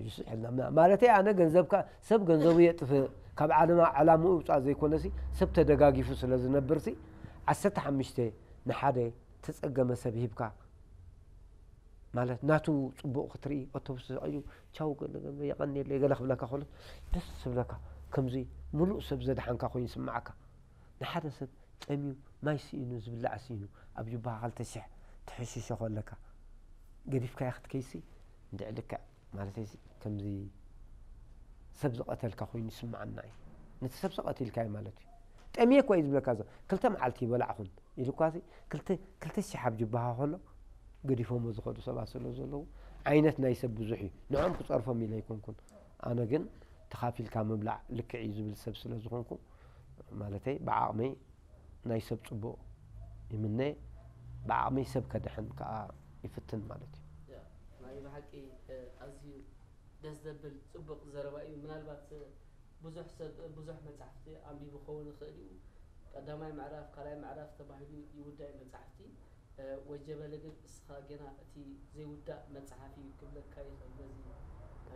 ይስሕልና። ማ-፣ ማለተይ ኣነ ገንዘብካ፣ ሰብ ገንዘቡ የጥፍእ፣ ካብ ዓለማ ዕላምኡ ውፃእ ዘይኮነሲ፣ ሰብ ተደጋጊፉ ስለ ዝነብርሲ፣ ዓሰርተ ሓሙሽተ ንሓደ ተፀገመ ሰብ ሂብካ፣ ማለት ናቱ ፅቡቕ ክትርኢ፣ ኣውቶቡስ ተሰቒሉ፣ ቻው ገለ ገለ፣ የቐንየለይ ገለ ክብለካ ከሎ፣ ደስ ዝብለካ፣ ከምዚ ሙሉእ ሰብ ዘድሓንካ ኮይኑ ይስምዓካ። ንሓደ ሰብ ጠምዩ፣ ማይ ስኢኑ፣ ዝብላዕ ስኢኑ፣ ኣብ ጅባኻ ክልተ ሽሕ ትሕሽሾ ከለካ፣ ገዲፍካዮ ክትከይሲ፣ እንድዒ ልክዕ፣ ማለተይሲ፣ ከምዚ ሰብ ዝቐተልካ ኮይኑ ይስምዓና እዩ። ነቲ ሰብ ዝቐቲልካዮ ማለት እዩ። ጠምየ እኮ እዩ ዝብለካ፣ እዞ ክልተ መዓልቲ ይበላዕኹን ኢሉ እኳሲ፣ ክልተ፣ ክልተ ሽሕ ኣብ ጅባኻ ከሎ፣ ገዲፎሞ ዝኸዱ ሰባት ስለ ዘለዉ፣ ዓይነት ናይ ሰብ ብዙሕ እዩ። ንዕኦም ክጸርፎም ኢለ ኣይኮንኩን። ኣነ ግን ተኻፊልካ ምብላዕ ልክዕ እዩ ዝብል ሰብ ስለ ዝኾንኩ፣ ማለተይ፣ ብዓቕመይ ናይ ሰብ ጽቡቕ ይምነ፣ ብዓቕመይ ሰብ ከድሕን ከኣ ይፍትን ማለት እዩ። ያ፣ ናይ ብሓቂ፣ እ፣ ኣዝዩ ደስ ዘብል ጽቡቕ ዘረባ እዩ። ምናልባት፣ እ፣ ብዙሕ ሰብ፣ እ፣ ብዙሕ መጻሕፍቲ ኣንቢቡ ክኸውን ይኽእል እዩ። ቀዳማይ ምዕራፍ፣ ካልኣይ ምዕራፍ ተባሂሉ ይውዳእ መጻሕፍቲ። እ፣ ወጀበለ ግን እስኻ ገና እቲ ዘይውዳእ መጽሓፍ እዩ ክብለካ ይኽእል በዚ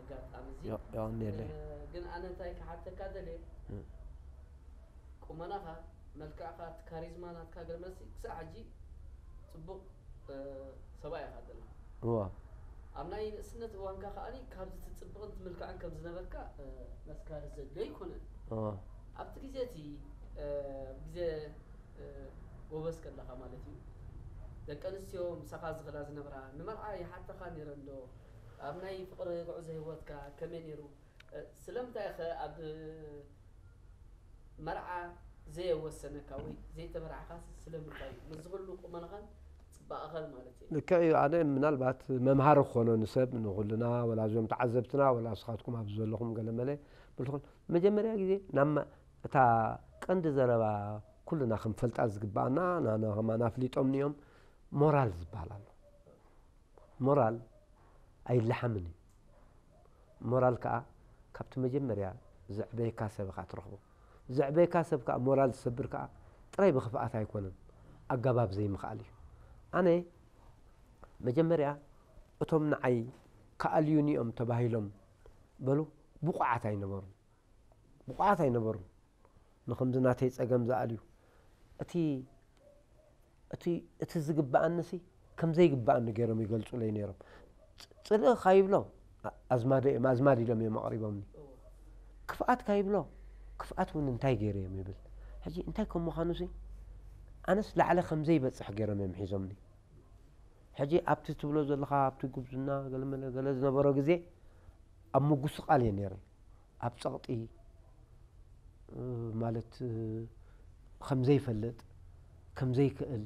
ኣጋጣሚ እዚ። ዮ-፣ የቐንየለይ። እ፣ ግን ኣነ እንታይ ክሓተካ ደልየ፣ እ። ቁመናኻ፣ መልክዕኻ፣ እቲ ካሪዝማ ናትካ ገለ መሲ ክሳዕ ሕጂ ጽቡቕ፣ እ፣ ሰብኣይ ኢኻ ዘለኻ። እዋ። ኣብ ናይ ንእስነት እዋንካ ከኣኒ ካብዚ ትጽብቕን ትምልክዕን ከም ዝነበርካ፣ እ፣ መስካሪ ዘድልዮ ኣይኮነን። እዋ። ኣብቲ ግዜ እቲ፣ እ፣ ግዜ፣ እ፣ ጎበዝ ከለኻ ማለት እዩ። ደቂ ኣንስትዮ ምሳኻ ዝኽላ ዝነብራ ንመርዓ ይሓተኻ ነይረን ዶ? ኣብ ናይ ፍቕሪ ጉዕዞ ህይወትካ ከመይ ነይሩ? እ፣ ስለምንታይ ኸ ኣብ መርዓ ዘየወሰነካ ወይ ዘይተመርዓኻስ ስለምንታይ እዩ? ምስዚ ኩሉ ቁመናኻን ጽባቐኻን ማለት እየ። ልክዕ እዩ። ኣነ ምናልባት መምሃሪ ክኾኖ ንሰብ፣ ንኹልና፣ ወላ እዞም ተዓዘብትና፣ ወላ ንስኻትኩም ኣብዚ ዘለኹም ገለ መለ ብልኹን፣ መጀመርያ ግዜ ናብ መ-፣ እታ ቀንዲ ዘረባ ኩልና ክንፈልጣ ዝግባኣና፣ ናና ከማን ኣፍሊጦምኒ እዮም፣ ሞራል ዝበሃል ኣሎ። ሞራል ኣይለሓምን እዩ። ሞራል ከኣ ካብቲ መጀመርያ ዘዕበየካ ሰብ ኢኻ ትረኽቦ። ዘዕበየካ ሰብ ከኣ ሞራል ዝሰብር ከኣ ጥራይ ብኽፍኣት ኣይኮነን፣ ኣገባብ ዘይምኽኣል እዩ። ኣነ መጀመርያ እቶም ንዓይ ክኣልዩኒ እዮም ተባሂሎም በሉ ብቑዓት ኣይነበሩን። ብቑዓት ኣይነበሩን። ንኸምዚ ናተይ ጸገም ዝኣልዩ። እቲ፣ እቲ፣ እቲ ዝግብኣኒሲ ከም ዘይግብኣኒ ገይሮም ይገልጹለይ ነይሮም። ጽ-፣ ጽልኢ ካይብሎ ኣ-፣ ኣዝማደ እዮም፣ ኣዝማድ ኢሎም እዮም ኣቕሪቦምኒ። ክፍኣት ካይብሎ ክፍኣት እውን እንታይ ገይረ እዮም ይብል። ሕጂ እንታይ ከም ምዃኑሲ ኣነስ ላዕለ ከም ዘይበጽሕ ገይሮም እዮም ሒዞምኒ። ሕጂ ኣብቲ ትብሎ ዘለኻ ኣብቲ ጉብዝና ገለ መለ ገለ ዝነበሮ ግዜ ኣብ ምጉስቓል እየ ነይረ። ኣብ ጸቕጢ፣ እ፣ ማለት፣ እ፣ ከም ዘይፈልጥ፣ ከም ዘይክእል፣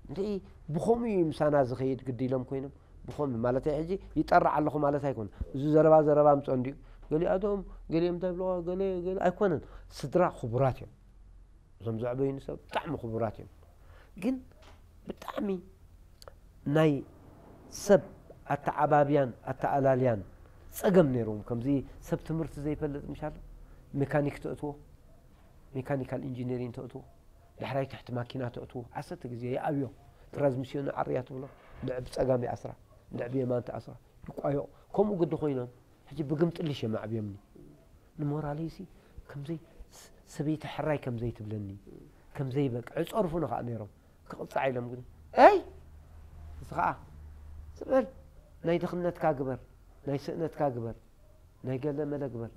እንድዒ ብኸምኡ እዩ ምሳና ዝኸይድ ግዲ ኢሎም ኮይኖም፣ ብኸምኡ ማለት ሕጂ ይጠርዕ ኣለኹ ማለት ኣይኮነን። እዚ ዘረባ ዘረባ ምጸ እንድዩ። ገሊኣቶም፣ ገሊኦም እንታይ ይብልዋ፣ ገለ፣ ገለ ኣይኮነን። ስድራ ክቡራት እዮም። እዞም ዘዕበዩኒ ሰብ ብጣዕሚ ክቡራት እዮም። ግን ብጣዕሚ ናይ ሰብ ኣተዓባብያን ኣተኣላልያን ጸገም ነይርዎም። ከምዚ ሰብ ትምህርቲ ዘይፈልጥ ምሻል ሜካኒክ ተእትዎ፣ ሜካኒካል ኢንጂነሪንግ ተእትዎ፣ ዳሕራይ ትሕቲ ማኪና ተእትዎ፣ ዓሰርተ ግዜ ይኣብዮ። ትራንስሚስዮን ዓርያ ትብሎ፣ እንድዒ ብጸጋም ይኣስራ፣ እንድዒ ብየማን ትኣስራ፣ ይቋየቑ። ከምኡ ግዲ ኮይኖም፣ ሕጂ ብግምጥልሽ እዮም ኣዕብዮምኒ። ንሞራለይሲ ከምዘይ ስ-፣ ሰበይቲ ሕራይ ከምዘይ ትብለኒ፣ ከምዘይ በቅ ዕጸርፉ ንኸኣ ነይሮም። ክቕጻዕ ኢሎም ግን፣ "ኤይ! እዚ ኸኣ ዝበል ናይ ድኽነትካ ግበር፣ ናይ ስእነትካ ግበር፣ ናይ ገለ መለ ግበር።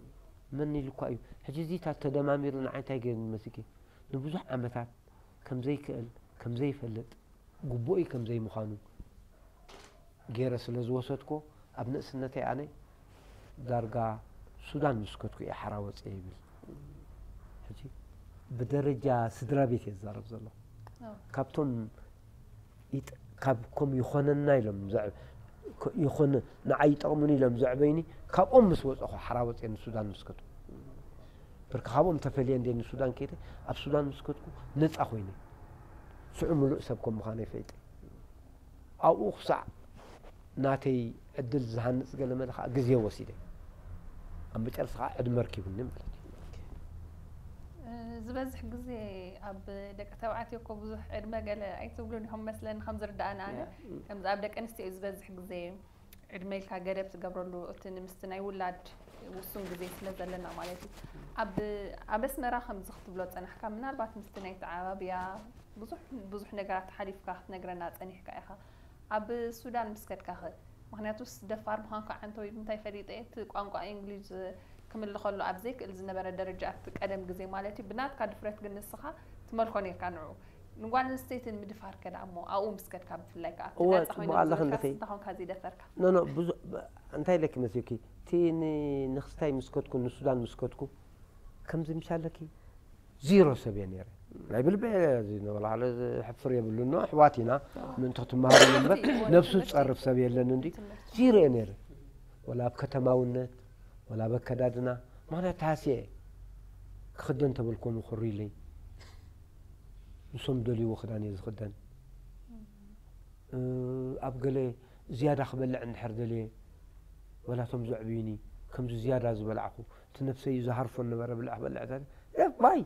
መን ኢሉኳ እዩ?" ሕጂ እዚ ታ ተደማሚሩ ንዓይ እንታይ ገይሩኒ መሲኪ? ንብዙሕ ዓመታት ከምዘይክእል፣ ከምዘይፈልጥ፣ ግቡእይ ከምዘይምዃኑ ገይረ ስለ ዝወሰድኮ፣ ኣብ ንእስነተይ ኣነ ዳርጋ ሱዳን ምስ ከድኩ እየ ሓራ ወፅየ ይብል። ሕጂ ብደረጃ ስድራ ቤት እየ ዝዛረብ ዘለኹ። አዎ። ካብቶም ይጥ-፣ ካብ ኮም ይኾነና ኢሎም ዘዕ-፣ ኮ-፣ ይኾነ-፣ ንዓይ ይጠቕሙኒ ኢሎም ዘዕበይኒ፣ ካብኦም ምስ ወፀኹ ሓራ ወፅየ ንሱዳን ምስ ከድኩ። ብርክ ካብኦም ተፈልየ እንደ ንሱዳን ከይደ፣ ኣብ ሱዳን ምስ ከድኩ ነፃ ኮይነ። ሽዑ ምሉእ ሰብ ከም ምዃነይ ፈይጠ። ኣብኡ ክሳዕ ናተይ ዕድል ዝሃንጽ ገለ መለ ከዓ ግዜ ወሲደ። ኣብ መጨረስታ ከዓ ዕድመ ኣርኪቡኒ ማለት እዩ። ዝበዝሕ ግዜ ኣብ ደቂ ተባዕትዮ እኮ ብዙሕ ዕድመ ገለ ኣይትብሉን ኢኹም መስለኒ፣ ከም ዝርዳእና ኣነ። ከምዚ ኣብ ደቂ ኣንስትዮ እዩ ዝበዝሕ ግዜ ዕድመ ኢልካ ገደብ ትገብረሉ፣ እቲ ንምስቲ ናይ ውላድ ውሱን ግዜ ስለ ዘለና ማለት እዩ። ኣብ ኣብ ኣስመራ ከምዚ ክትብሎ ጸናሕካ፣ ምናልባት ምስቲ ናይ ተዓባብያ ብዙሕ ብዙሕ ነገራት ሓሊፍካ ክትነግረና ጸኒሕካ ኢኻ። ኣብ ሱዳን ምስ ከድካ ኸ? ምኽንያቱስ ደፋር ምዃንካ ዓንተወይ ብምንታይ ፈሊጠ እየ፣ እቲ ቋንቋ እንግሊዝ ክምልኸሉ ኣብ ዘይክእል ዝነበረ ደረጃ ኣብቲ ቀደም ግዜ ማለት እዩ። ብናትካ ድፍረት ግን ንስኻ ትመልኮ ኔርካ ንዑ። ንጓል ኣንስተይቲ ንምድፋር ከ ደኣ እሞ ኣብኡ ምስ ከድካ ብፍላይ ከኣ ኣብቲ እወ፣ ናጻ ጽቡቕ ኮይና ኣለኺ ዝብልካስ እንድኺ። እንታይ ኮንካ ዘይደፈርካ? ኖ ኖ ብዙ እንታይ ኢለኪ መሲልኪ እቲ ን- ንክስታይ ምስ ከድኩ ንሱዳን ምስ ከድኩ ከምዚ ምሻለኪ ዚሮ ሰብ እየ ነይረ ናይ ብልበ ወላለ ዝሕፍር የብሉ ኖ ኣሕዋት ኢና ምእንቲ ክትመሃሩ እምበር ነብሱ ዝፀርፍ ሰብ የለን እንዲ ዚሮ እየ ነይረ ወላ ኣብ ከተማውነት ወላ ኣብ ኣከዳድና ምክንያት ተሃስየ ክኽደን ተበልኮም ይኹሩ ኢለይ ንሶም ደልይዎ ክዳን እየ ዝኽደን ኣብ ገለ ዝያዳ ክበልዕ እንድሕር ደልየ ወላቶም ዘዕብዩኒ ከምዚ ዝያዳ ዝበላዕኩ እቲ ነፍሰይ ዝሃርፎ ነበረ ብልዕ ክበልዕ ተለ ባይ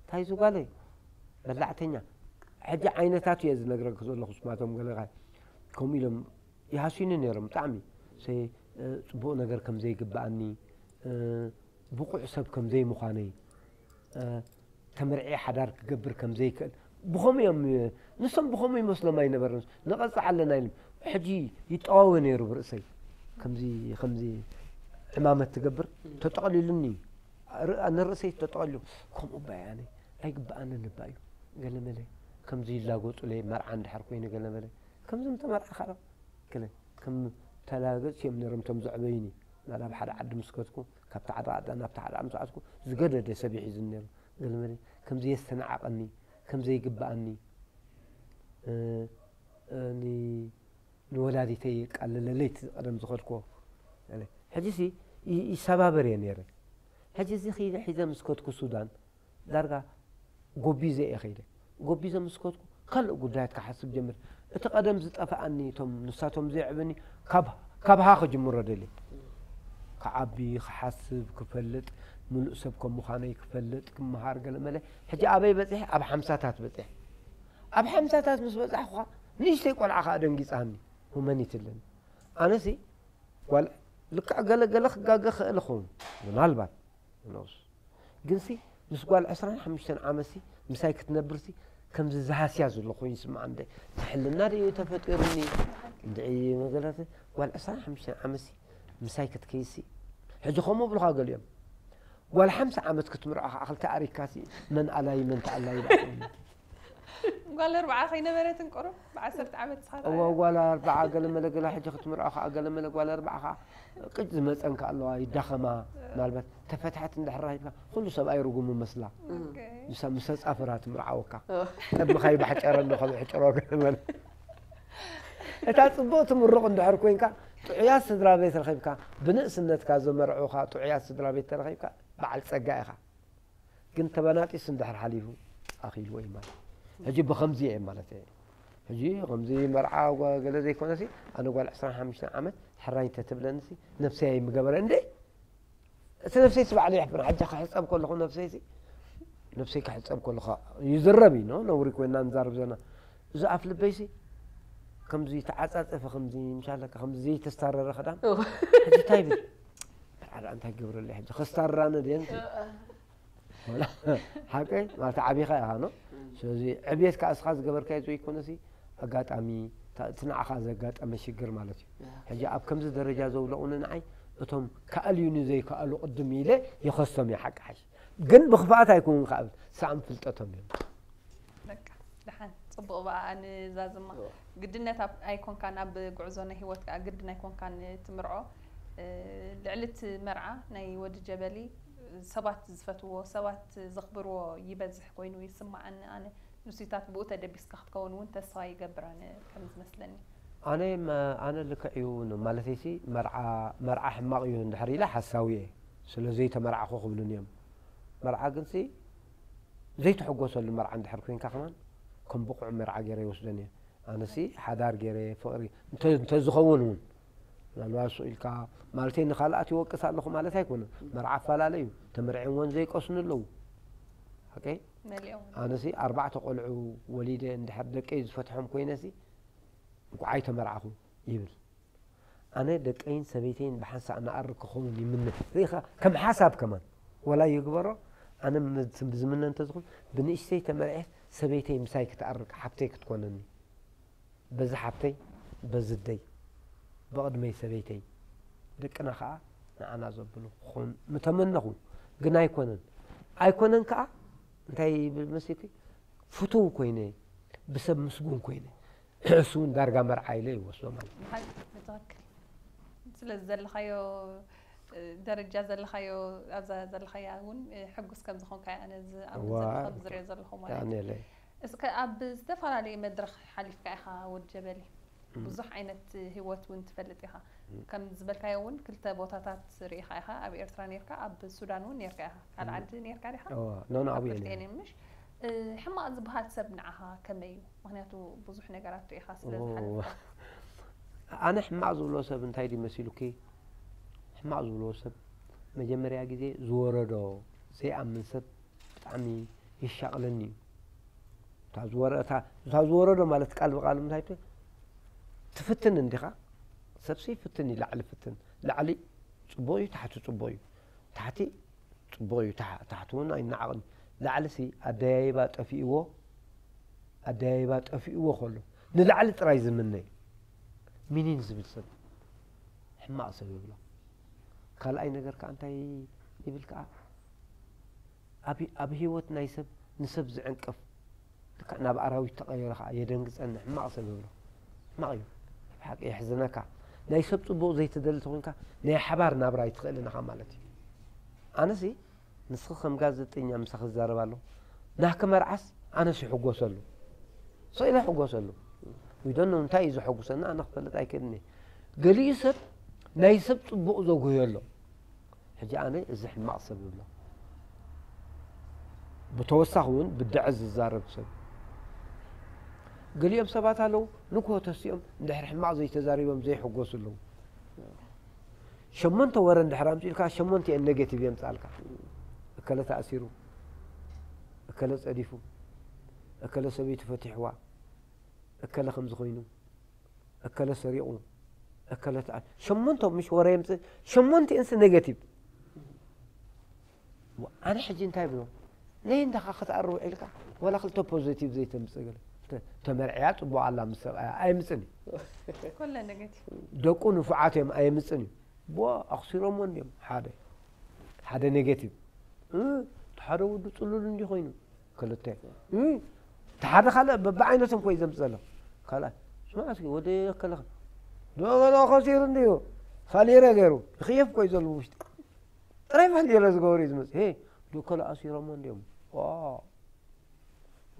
እንታይ ዝጓለይ በላዕተኛ ሕጂ ዓይነታት እየ ዝነግረክ ዘለኹ ስማቶም ገለኻ ከምኡ ኢሎም ይሃስዩኒ ነይሮም ብጣዕሚ ሰይ ጽቡቕ ነገር ከም ዘይግብኣኒ ብቑዕ ሰብ ከም ዘይምዃነይ ተመርዕየ ሓዳር ክገብር ከም ዘይክእል ብኸምኡ እዮም ንሶም ብኸምኡ ይመስሎም ኣይነበርን ንቐፅዕ ኣለና ኢሎም ሕጂ ይጠዋወ ነይሩ ብርእሰይ ከምዚ ከምዚ ዕማመት ትገብር ተጠቕሊሉኒ ንርእሰይ ተጠቕሊሉ ከምኡ ባይ ኣነ ኣይግብኣንን እባ እዩ ገለመለ ከምዚ ይላጎጡለይ መርዓ እንድሕር ኮይኑ ገለመለ ከምዚ ምተመርዓኻ ዶ ገለ ከም ተላገፅ እዮም ነይሮም እቶም ዘዕበዩኒ ናብ ሓደ ዓዲ ምስ ከድኩ ካብቲ ዓዲ ዓዳ ናብቲ ዓዲ ምስ ኣትኩ ዝገደደ ሰብ ይሒዙኒ ነይሩ ገለመለ ከም ዘየስተናዓቐኒ ከም ዘይግብኣኒ ንወላዲተይ የቃልለለይ እቲ ቀደም ዝኸድክዎ ሕጂ ሲ ይሰባበር እየ ነይረ ሕጂ እዚ ኺደ ሒዘ ምስ ከድኩ ሱዳን ዳርጋ ጎቢዘ እየ ኸይደ ጎቢዘ ምስ ከድኩ ካልእ ጉዳያት ክሓስብ ጀምር እቲ ቀደም ዝጠፍኣኒ እቶም ንሳቶም ዘየዕበኒ ካብ ሃ ክጅምሮ ደልየ ክዓቢ ክሓስብ ክፈልጥ ምሉእ ሰብ ከም ምዃነይ ክፈልጥ ክመሃር ገለ መለ ሕጂ ኣበይ በፂሐ ኣብ ሓምሳታት በፂሐ ኣብ ሓምሳታት ምስ በፃሕኩ ንእሽተይ ቆልዓ ከዓ ደንጊፃኒ ሁመኒት ኣለኒ ኣነሲ ጓል ልክዕ ገለ ገለ ክጋገ ክእል ኸውን ምናልባት ንስ ግንሲ ምስ ጓል ዕስራን ሓሙሽተን ዓመትሲ ምሳይ ክትነብርሲ ከምዚ ዝሃስያ ዘሎ ኮይኑ ይስምዓኒ ደ ትሕልና ደ ተፈጢሩኒ እንድዒ መገላት ጓል ዕስራን ሓሙሽተን ዓመትሲ ምሳይ ክትከይሲ ሕጂ ከምኡ ብልኻ ገሊኦም ጓል ሓምሳ ዓመት ክትምርዖ ከዓ ክልተ ኣሪካሲ መን ኣላይ መን ተኣላይ ጓል ኣርባዓ ከይነበረትን ቁሩብ ብዓሰርተ ዓመት ስኻ እዋ ጓል ኣርባዓ ገለ መለ ገላ ሕጂ ክትምርዖ ከዓ ገለ መለ ጓል ኣርባዓ ከዓ ቅጭ ዝመፀን ከዓ ኣለዋ ይዳኸማ ምናልባት ተፈትሐት እንድሕር ራሂብካ ኩሉ ሰብኣይ ርጉሙ መስላ ንሳ ምስ ተፃፈራ ትምርዓወካ ቅድሚ ካይ ባሕጨረ እንዶ ካብ ሕጭሮ ገለ መለ እታ ፅቡቅ ትምሩቕ እንድሕር ኮይንካ ጥዑያት ስድራ ቤት ረኺብካ ብንእስነትካ ዘመርዑኻ ጥዑያት ስድራ ቤት ተረኺብካ በዓል ፀጋ ኢኻ ግን ተበናጢስ እንድሕር ሓሊፉ ኣኺልዎ እዩ ማለት ሕጂ ብኸምዚ እየ ማለት እየ ሕጂ ከምዚ መርዓ ገለ ዘይኮነሲ ኣነ ጓል ዕስራን ሓሙሽተን ዓመት ሕራይ እንተትብለንሲ ነብሰይ ኣይምገበረ እንደ እቲ ነብሰይ ስባዕሉ ይሕፍር ሕጂ ክሕፀብ ከለኹ ነብሰይሲ ነብሰይ ክሕፀብ ከለኹ ይዝረብ እዩ ነውሪ ኮይና ንዛርብ ዘለና እዚ ኣፍ ልበይሲ ከምዚ ተዓፃፀፈ ከምዚ ምሻለካ ከምዚ ዘይተስታረረ ክዳን ሕጂ እንታይ ብል ኣዳ እንታይ ገብረለይ ሕጂ ከስታርራነ ድየን ሓቀይ ማለት ዓቢኻ ኢኻ ኖ ስለዚ ዕብየት ከዓ እስኻ ዝገበርካዮ ዘይኮነሲ ኣጋጣሚ እቲ ንዓኻ ዘጋጠመ ሽግር ማለት እዩ ሕጂ ኣብ ከምዚ ደረጃ ዘውለቑኒ ንዓይ እቶም ከኣልዩኒ ዘይከኣሉ ቅድም ኢለ ይኸሶም እየ ሓቂ ሓሽ ግን ብኽፍኣት ኣይኮኑን ከኣ ሳዕም ፍልጠቶም እዮም በቃ ደሓን ጽቡቕ በኣ ኣነ ዛዝማ ግድነት ኣይኮንካን ኣብ ጉዕዞ ናይ ህይወት ከኣ ግድን ኣይኮንካን ትምርዖ ልዕሊ እቲ መርዓ ናይ ወዲ ጀበሊ ሰባት ዝፈትዎ ሰባት ዘኽብርዎ ይበዝሕ ኮይኑ ይስምዓኒ ኣነ ንሱታት ብኡ ተደቢስካ ክትከውን እውን ተስፋ ይገብር ኣነ ከም ዝመስለኒ ኣነ ኣነ ልክዕ እዩ ማለተይሲ መርዓ ሕማቕ እዩ እንድሕር ኢለ ሓሳዊ እየ ስለ ዘይተመርዓኹ ክብሉን እዮም መርዓ ግንሲ ዘይትሕጎሰሉ መርዓ እንድሕር ኮይንካ ከማን ከም ብቑዕ መርዓ ገይረ ይወስደን እየ ኣነሲ ሓዳር ገይረ ፍቕሪ እንተ- እንተዝኸውን እውን ምናልባት ስቕ ኢልካ ማለተይ ንኻልኣት ይወቅስ ኣለኹ ማለት ኣይኮነን። መርዓ ኣፈላለዩ ተመርዕወን ዘይቀስኑ ኣለዉ። ሓቀይ መሊኦም ኣነሲ ኣርባዕተ ቆልዑ ወሊደ እንድሕር ደቀይ ዝፈትሖም ኮይነሲ እንኳዓይ ተመርዓኹ ይብል። ኣነ ደቀይን ሰበይተይን ብሓንሳእ ንኣርግ ክኸውን ይምነ። ርኢኻ ከም ሓሳብ ከማን ወላ ይግበሮ። ኣነ ም- ዝምነ እንተዝኹን ብንእሽተይ ተመርዐ ሰበይተይ ምሳይ ክትኣርግ ሓብተይ ክትኮነኒ በዚ ሓብተይ በዚ ደይ ብቕድመይ ሰበይተይ ደቅና ከዓ ንዓና ዘብሉ ክኾን ምተመነኹ። ግን ኣይኮነን። ኣይኮነን ከዓ እንታይ ይብል መሲልኪ ፍቱው ኮይነ ብሰብ ምስጉን ኮይነ እሱ እውን ዳርጋ መርዓ ኢለ ይወስዶ ማለት እዩ። ብሓቂ ብትኽክል ስለዚ ዘለኻዮ ደረጃ ዘለኻዮ ኣብዛ ዘለኻያ እውን ሕጉስ ከም ዝኾንካ ኣነ ኣብዚ እዋ፣ ዘለኹ ከም ዝሪኦ ዘለኹ ማለት እዩ። ያኔለ እስከ ኣብ ዝተፈላለዩ መድረኽ ሓሊፍካ ኢኻ ወዲ ጀበሊ ብዙሕ ዓይነት ህይወት እውን ትፈልጥ ኢኻ ከም ዝበልካዮ እውን ክልተ ቦታታት ርኢኻ ኢኻ ኣብ ኤርትራ ነርካ ኣብ ሱዳን እውን ነርካ ኢኻ ካልእ ዓዲ ነርካ ዲኻ ኖ ኖ ኣብ ኣብኡ ክልቲኤን የለ ምሽ ሕማቕ ዝበሃል ሰብ ንዓኻ ከመይ እዩ ምክንያቱ ብዙሕ ነገራት ርኢኻ ስለ ኦ፣ ዝሓለፍካ ኣነ ሕማቕ ዝብሎ ሰብ እንታይ ድዩ መሲሉኪ? ሕማቕ ዝብሎ ሰብ መጀመርያ ግዜ ዝወረዶ ዘይኣምን ሰብ ብጣዕሚ የሻቕለኒ እዩ። እታ ዝወረ- እታ- እታ ዝወረዶ ማለት ቃል ብቃል እንታይ ት- ትፍትን እንዲኻ? ሰብሲ ይፍትን እዩ፣ ላዕሊ ፍትን ላዕሊ ፅቡቕ እዩ፣ ታሕቲ ፅቡቕ እዩ፣ ታሕቲ ፅቡቕ እዩ፣ ታሕ- ታሕቲ እውን ኣይነዓቕን እዩ። ላዕሊ ሲ ኣደያይባ ጠፊእዎ ኣደያይባ ጠፊእዎ ከሎ ንላዕሊ ጥራይ ዝምነ ሚኒን ዝብል ሰብ ሕማቕ ሰብ ይብሎ። ካልኣይ ነገር ከዓ እንታይ ይብል ከዓ ኣብ ኣብ ህይወት ናይ ሰብ ንሰብ ዝዕንቅፍ ልክዕ ናብ ኣራዊት ተቐየረ ከዓ የደንግፀኒ ሕማቕ ሰብ ይብሎ። ሕማቕ እዩ ብሓቂ የሕዝነካ። ናይ ሰብ ፅቡቕ ዘይትደሊ ተኮንካ ናይ ሓባር ናብራ ኣይትኽእልን ኢኻ ማለት እዩ። ኣነሲ ንስኺ ከም ጋዜጠኛ ምሳኺ ዝዛረብ ኣለኹ ናህኪ መርዓስ ኣነስ ይሕጎሰሉ ስኢለ ይሕጎሰሉ ዊዶኖ እንታይ እዩ ዘሐጉሰና ኣነ ክፈልጥ ኣይክእልን እየ። ገሊኡ ሰብ ናይ ሰብ ፅቡቕ ዘጉህዮ ኣሎ። ሕጂ ኣነ እዚ ሕማቕ ሰብ ይብሎ። ብተወሳኺ እውን ብድዐ ዝዛረብ ሰብ ገሊኦም ሰባት ኣለዉ ንግሆ ተሲኦም እንድሕር ሕማቕ ዘይተዛሪቦም ዘይሕጎሱ ኣለዉ። ሸሞንተ ወረ እንድሕር ኣምፂኡልካ ሸሞንተ እየን ኔጌቲቭ የምፅኣልካ። እከለ ተኣሲሩ፣ እከለ ፀዲፉ፣ እከለ ሰበይቱ ፈቲሕዋ፣ እከለ ከምዚ ኮይኑ፣ እከለ ሰሪቑ፣ እከለ ተኣ ሸሞንተ ምሽ ወረ የምፅእ ሸሞንተ እንስ ኔጌቲቭ። ኣነ ሕጂ እንታይ ብሎ ነይ እንዳኻ ክትኣርብ ኢልካ ዋላ ክልተ ፖዚቲቭ ዘይተምፅእ ገለ ተ- ተመርዕያ ፅቡቕ ኣላ ምስ ሰብኣያ ኣይምፅን እዩ። ኮለ ኔጌቲቭ ደቁ ንፉዓት እዮም ኣይምፅን እዩ። ቦ ኣኽሲሮሞ እንዲዮም ሓደ ሓደ ኔጌቲቭ እ፣ እቲ ሓደ ወዱ ፅሉል እንዲ ኮይኑ ክልተ እ፣ እቲ ሓደ ካልእ በብዓይነቶም ኮይ ዘምፅ ዘሎ ካልኣይ ስማዕ እስኪ ወደ ከለኸ ዶበሎ ከሲሩ እንዲዩ ፋሊረ ገይሩ ይኽየፍ ኮይ ዘሎ ውሽጢ ጥራይ ፋሊረ ዝገበሩ እዩ ዝመፅ ሄ ዶከሎ ኣሲሮሞ እንዲዮም ዋ፣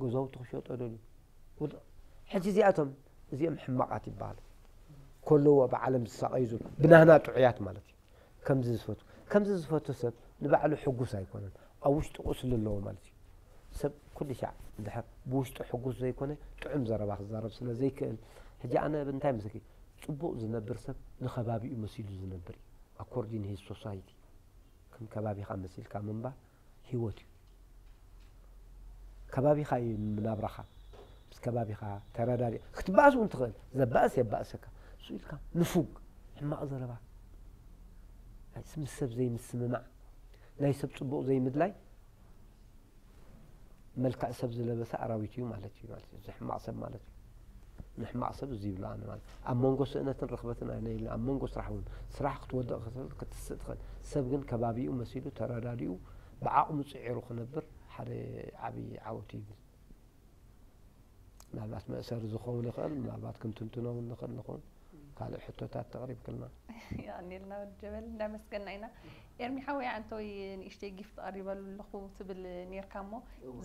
ገዛውቲ ክሸጦ ደልዩ ውድ- ሕጂ እዚኣቶም እዚኦም ሕማቓት ይበሃሉ ከለዎ ብዓለም ዝሳቐዩ ዝብሉ ብናህና ጥዑያት ማለት እዩ። ከምዚ ዝፈቱ ከምዚ ዝፈቱ ሰብ ንባዕሉ ሕጉስ ኣይኮነን፣ ኣብ ውሽጡ ቁስሊ ኣለዎ ማለት እዩ። ሰብ ኩሉ ሻዕ እንድሕር ብውሽጡ ሕጉስ ዘይኮነ ጥዑም ዘረባ ክዛረብ ስለ ዘይክእል፣ ሕጂ ኣነ እንታይ መስለኪ፣ ጽቡቕ ዝነብር ሰብ ንኸባቢኡ መሲሉ ዝነብር እዩ። ኣኮርዲን ሂዝ ሶሳይቲ ከም ከባቢኻ መሲልካ ምንባር ህይወት እዩ። ከባቢኻ እዩ ናብራኻ። ምስ ከባቢኻ ተረዳዲ ክትባእስ እውን ትኽእል። ዘባእስ የባእሰካ። እሱ ኢልካ ንፉግ ሕማቕ ዘረባ ናይ ምስ ሰብ ዘይምስምማዕ ናይ ሰብ ጽቡቕ ዘይምድላይ መልክዕ ሰብ ዝለበሰ ኣራዊት እዩ ማለት እዩ ማለት እዩ። እዚ ሕማቕ ሰብ ማለት እዩ። ንሕማቕ ሰብ እዚ ይብሎ ኣነ ማለት ኣብ መንጎ ስእነትን ርኽበትን ኣነ ኢለ ኣብ መንጎ ስራሕ እውን ስራሕ ክትወድቕ ክትኽእል ክትስእ ትኽእል። ሰብ ግን ከባቢኡ መሲሉ ተረዳዲኡ ብዓቕሙ ጽዒሩ ክነብር ሓደ ዓብዪ ዓወት እዩ ይብል። ምናልባት መእሰሪ ዝኸውን ይኽእል፣ ምናልባት ክንትንትኖ እውን ንኽእል ንኸውን። ካልእ ሕቶታት ተቕሪብክልና። የቐንየልና ወዲ ጀበል እንዳመስገና ኢና። ኤርሚ ሓወይ ኣንተወይ ንእሽተይ ጊፍት ቀሪበሉ ኣለኹ ትብል ኔርካ እሞ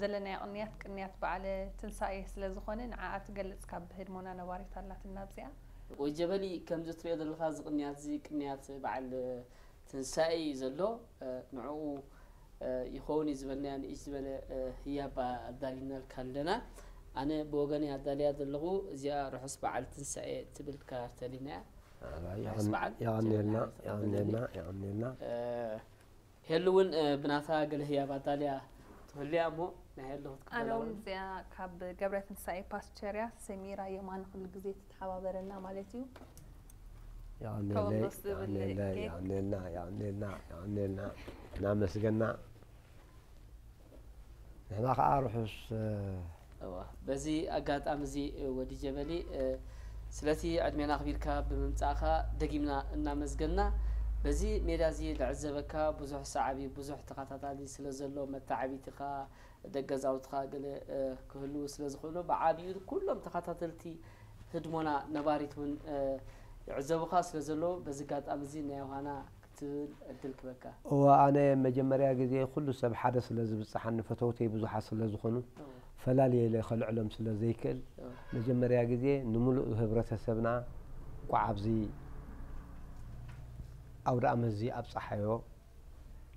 ዘለናዮ ቅንያት ቅንያት በዓለ ትንሳኤ ስለ ዝኾነ ንዓኣ ትገልጽ ካብ ህድሞና ነባሪት ኣላትና ኣብዚኣ። ወይ ጀበሊ ከምዚ ትሪኦ ዘለኻ እዚ ቅንያት እዚ ቅንያት በዓል ትንሳኤ እዩ ዘሎ። ንዕኡ ይኸውን እዩ ዝበልናዮ ንእሽ ዝበለ ህያብ ኣዳሊናልካ ኣለና። ኣነ ብወገን ኣዳልያ ዘለኹ እዚኣ ርሑስ በዓል ትንሳኤ ትብል ካርተሊና እያ። ርሑስ በዓል የቐንየልና ትብል የቐንየልና የቐንየልና። ሄሉ እውን ብናታ ገለ ህያብ ኣዳልያ ትህልያ እሞ ናይ ሄሉ ኣነ እውን ክትቀበላ እዚኣ ካብ ገብረ ትንሳኤ ፓስቸርያ ሰሚራ የማነ ኩሉ ግዜ ትተሓባበረና ማለት እዩ። የቐንየለይ ከወንበስ ዝብል የቐንየለይ ኬክ። የቐንየልና የቐንየልና የቐንየልና እናመስገና ንሕና ከዓ ርሑስ እዋ፣ በዚ ኣጋጣሚ እዚ ወዲ ጀበሊ ስለቲ ዕድሜና ኣኽቢርካ ብምምፃእኻ ደጊምና እናመስገና። በዚ ሜዳ እዚ ልዕዘበካ ብዙሕ ሰዓቢ ብዙሕ ተኸታታሊ ስለ ዘሎ መተዓቢትኻ ደገዛውትኻ ገለ ክህልዉ ስለ ዝኽእሉ ብዓብዩ ኩሎም ተኸታተልቲ ህድሞና ነባሪት እውን ይዕዘቡኻ ስለ ዘለዉ በዚ ኣጋጣሚ እዚ ናይ ዮሃና ክትብል ዕድል ክበካ። እወ ኣነ መጀመርያ ግዜ ኩሉ ሰብ ሓደ ስለ ዝብፅሓኒ ፈተውተይ ብዙሓት ስለ ዝኾኑ ፈላልየ ኢለ ከልዕሎም ስለ ዘይክእል መጀመርያ ግዜ ንምሉእ ህብረተሰብና እንኳዕ ኣብዚ ኣውደ ኣመት እዚ ኣብፀሓዮ።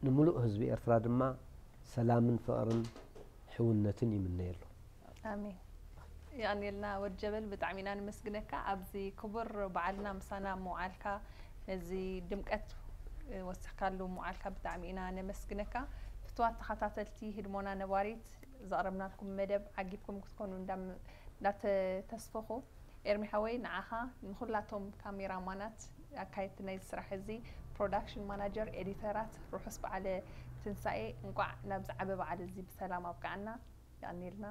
ንምሉእ ህዝቢ ኤርትራ ድማ ሰላምን ፍቕርን ሕውነትን ይምነየሉ። ኣሜን። የቐንየልና ወድ ጀበል ብጣዕሚ ኢና ንመስግነካ ኣብዚ ክቡር በዓልና ምሳና ምውዓልካ ነዚ ድምቀት ወሲኽካሉ ምውዓልካ ብጣዕሚ ኢና ነመስግነካ። ፍትዋት ተኸታተልቲ ህድሞና ነባሪት ዘቕረብናልኩም መደብ ዓጊብኩም ክትኮኑ እንዳም- እንዳተተስፈኹ ኤርሚ ሓወይ ንዓኻ ንኹላቶም ካሜራማናት ኣካየድቲ ናይዚ ስራሕ እዚ ፕሮዳክሽን ማናጀር ኤዲተራት ርሑስ በዓለ ትንሳኤ እንቋዕ ናብዚ ዓቢ በዓል እዚ ብሰላም ኣብቅዓና። የቐንየልና።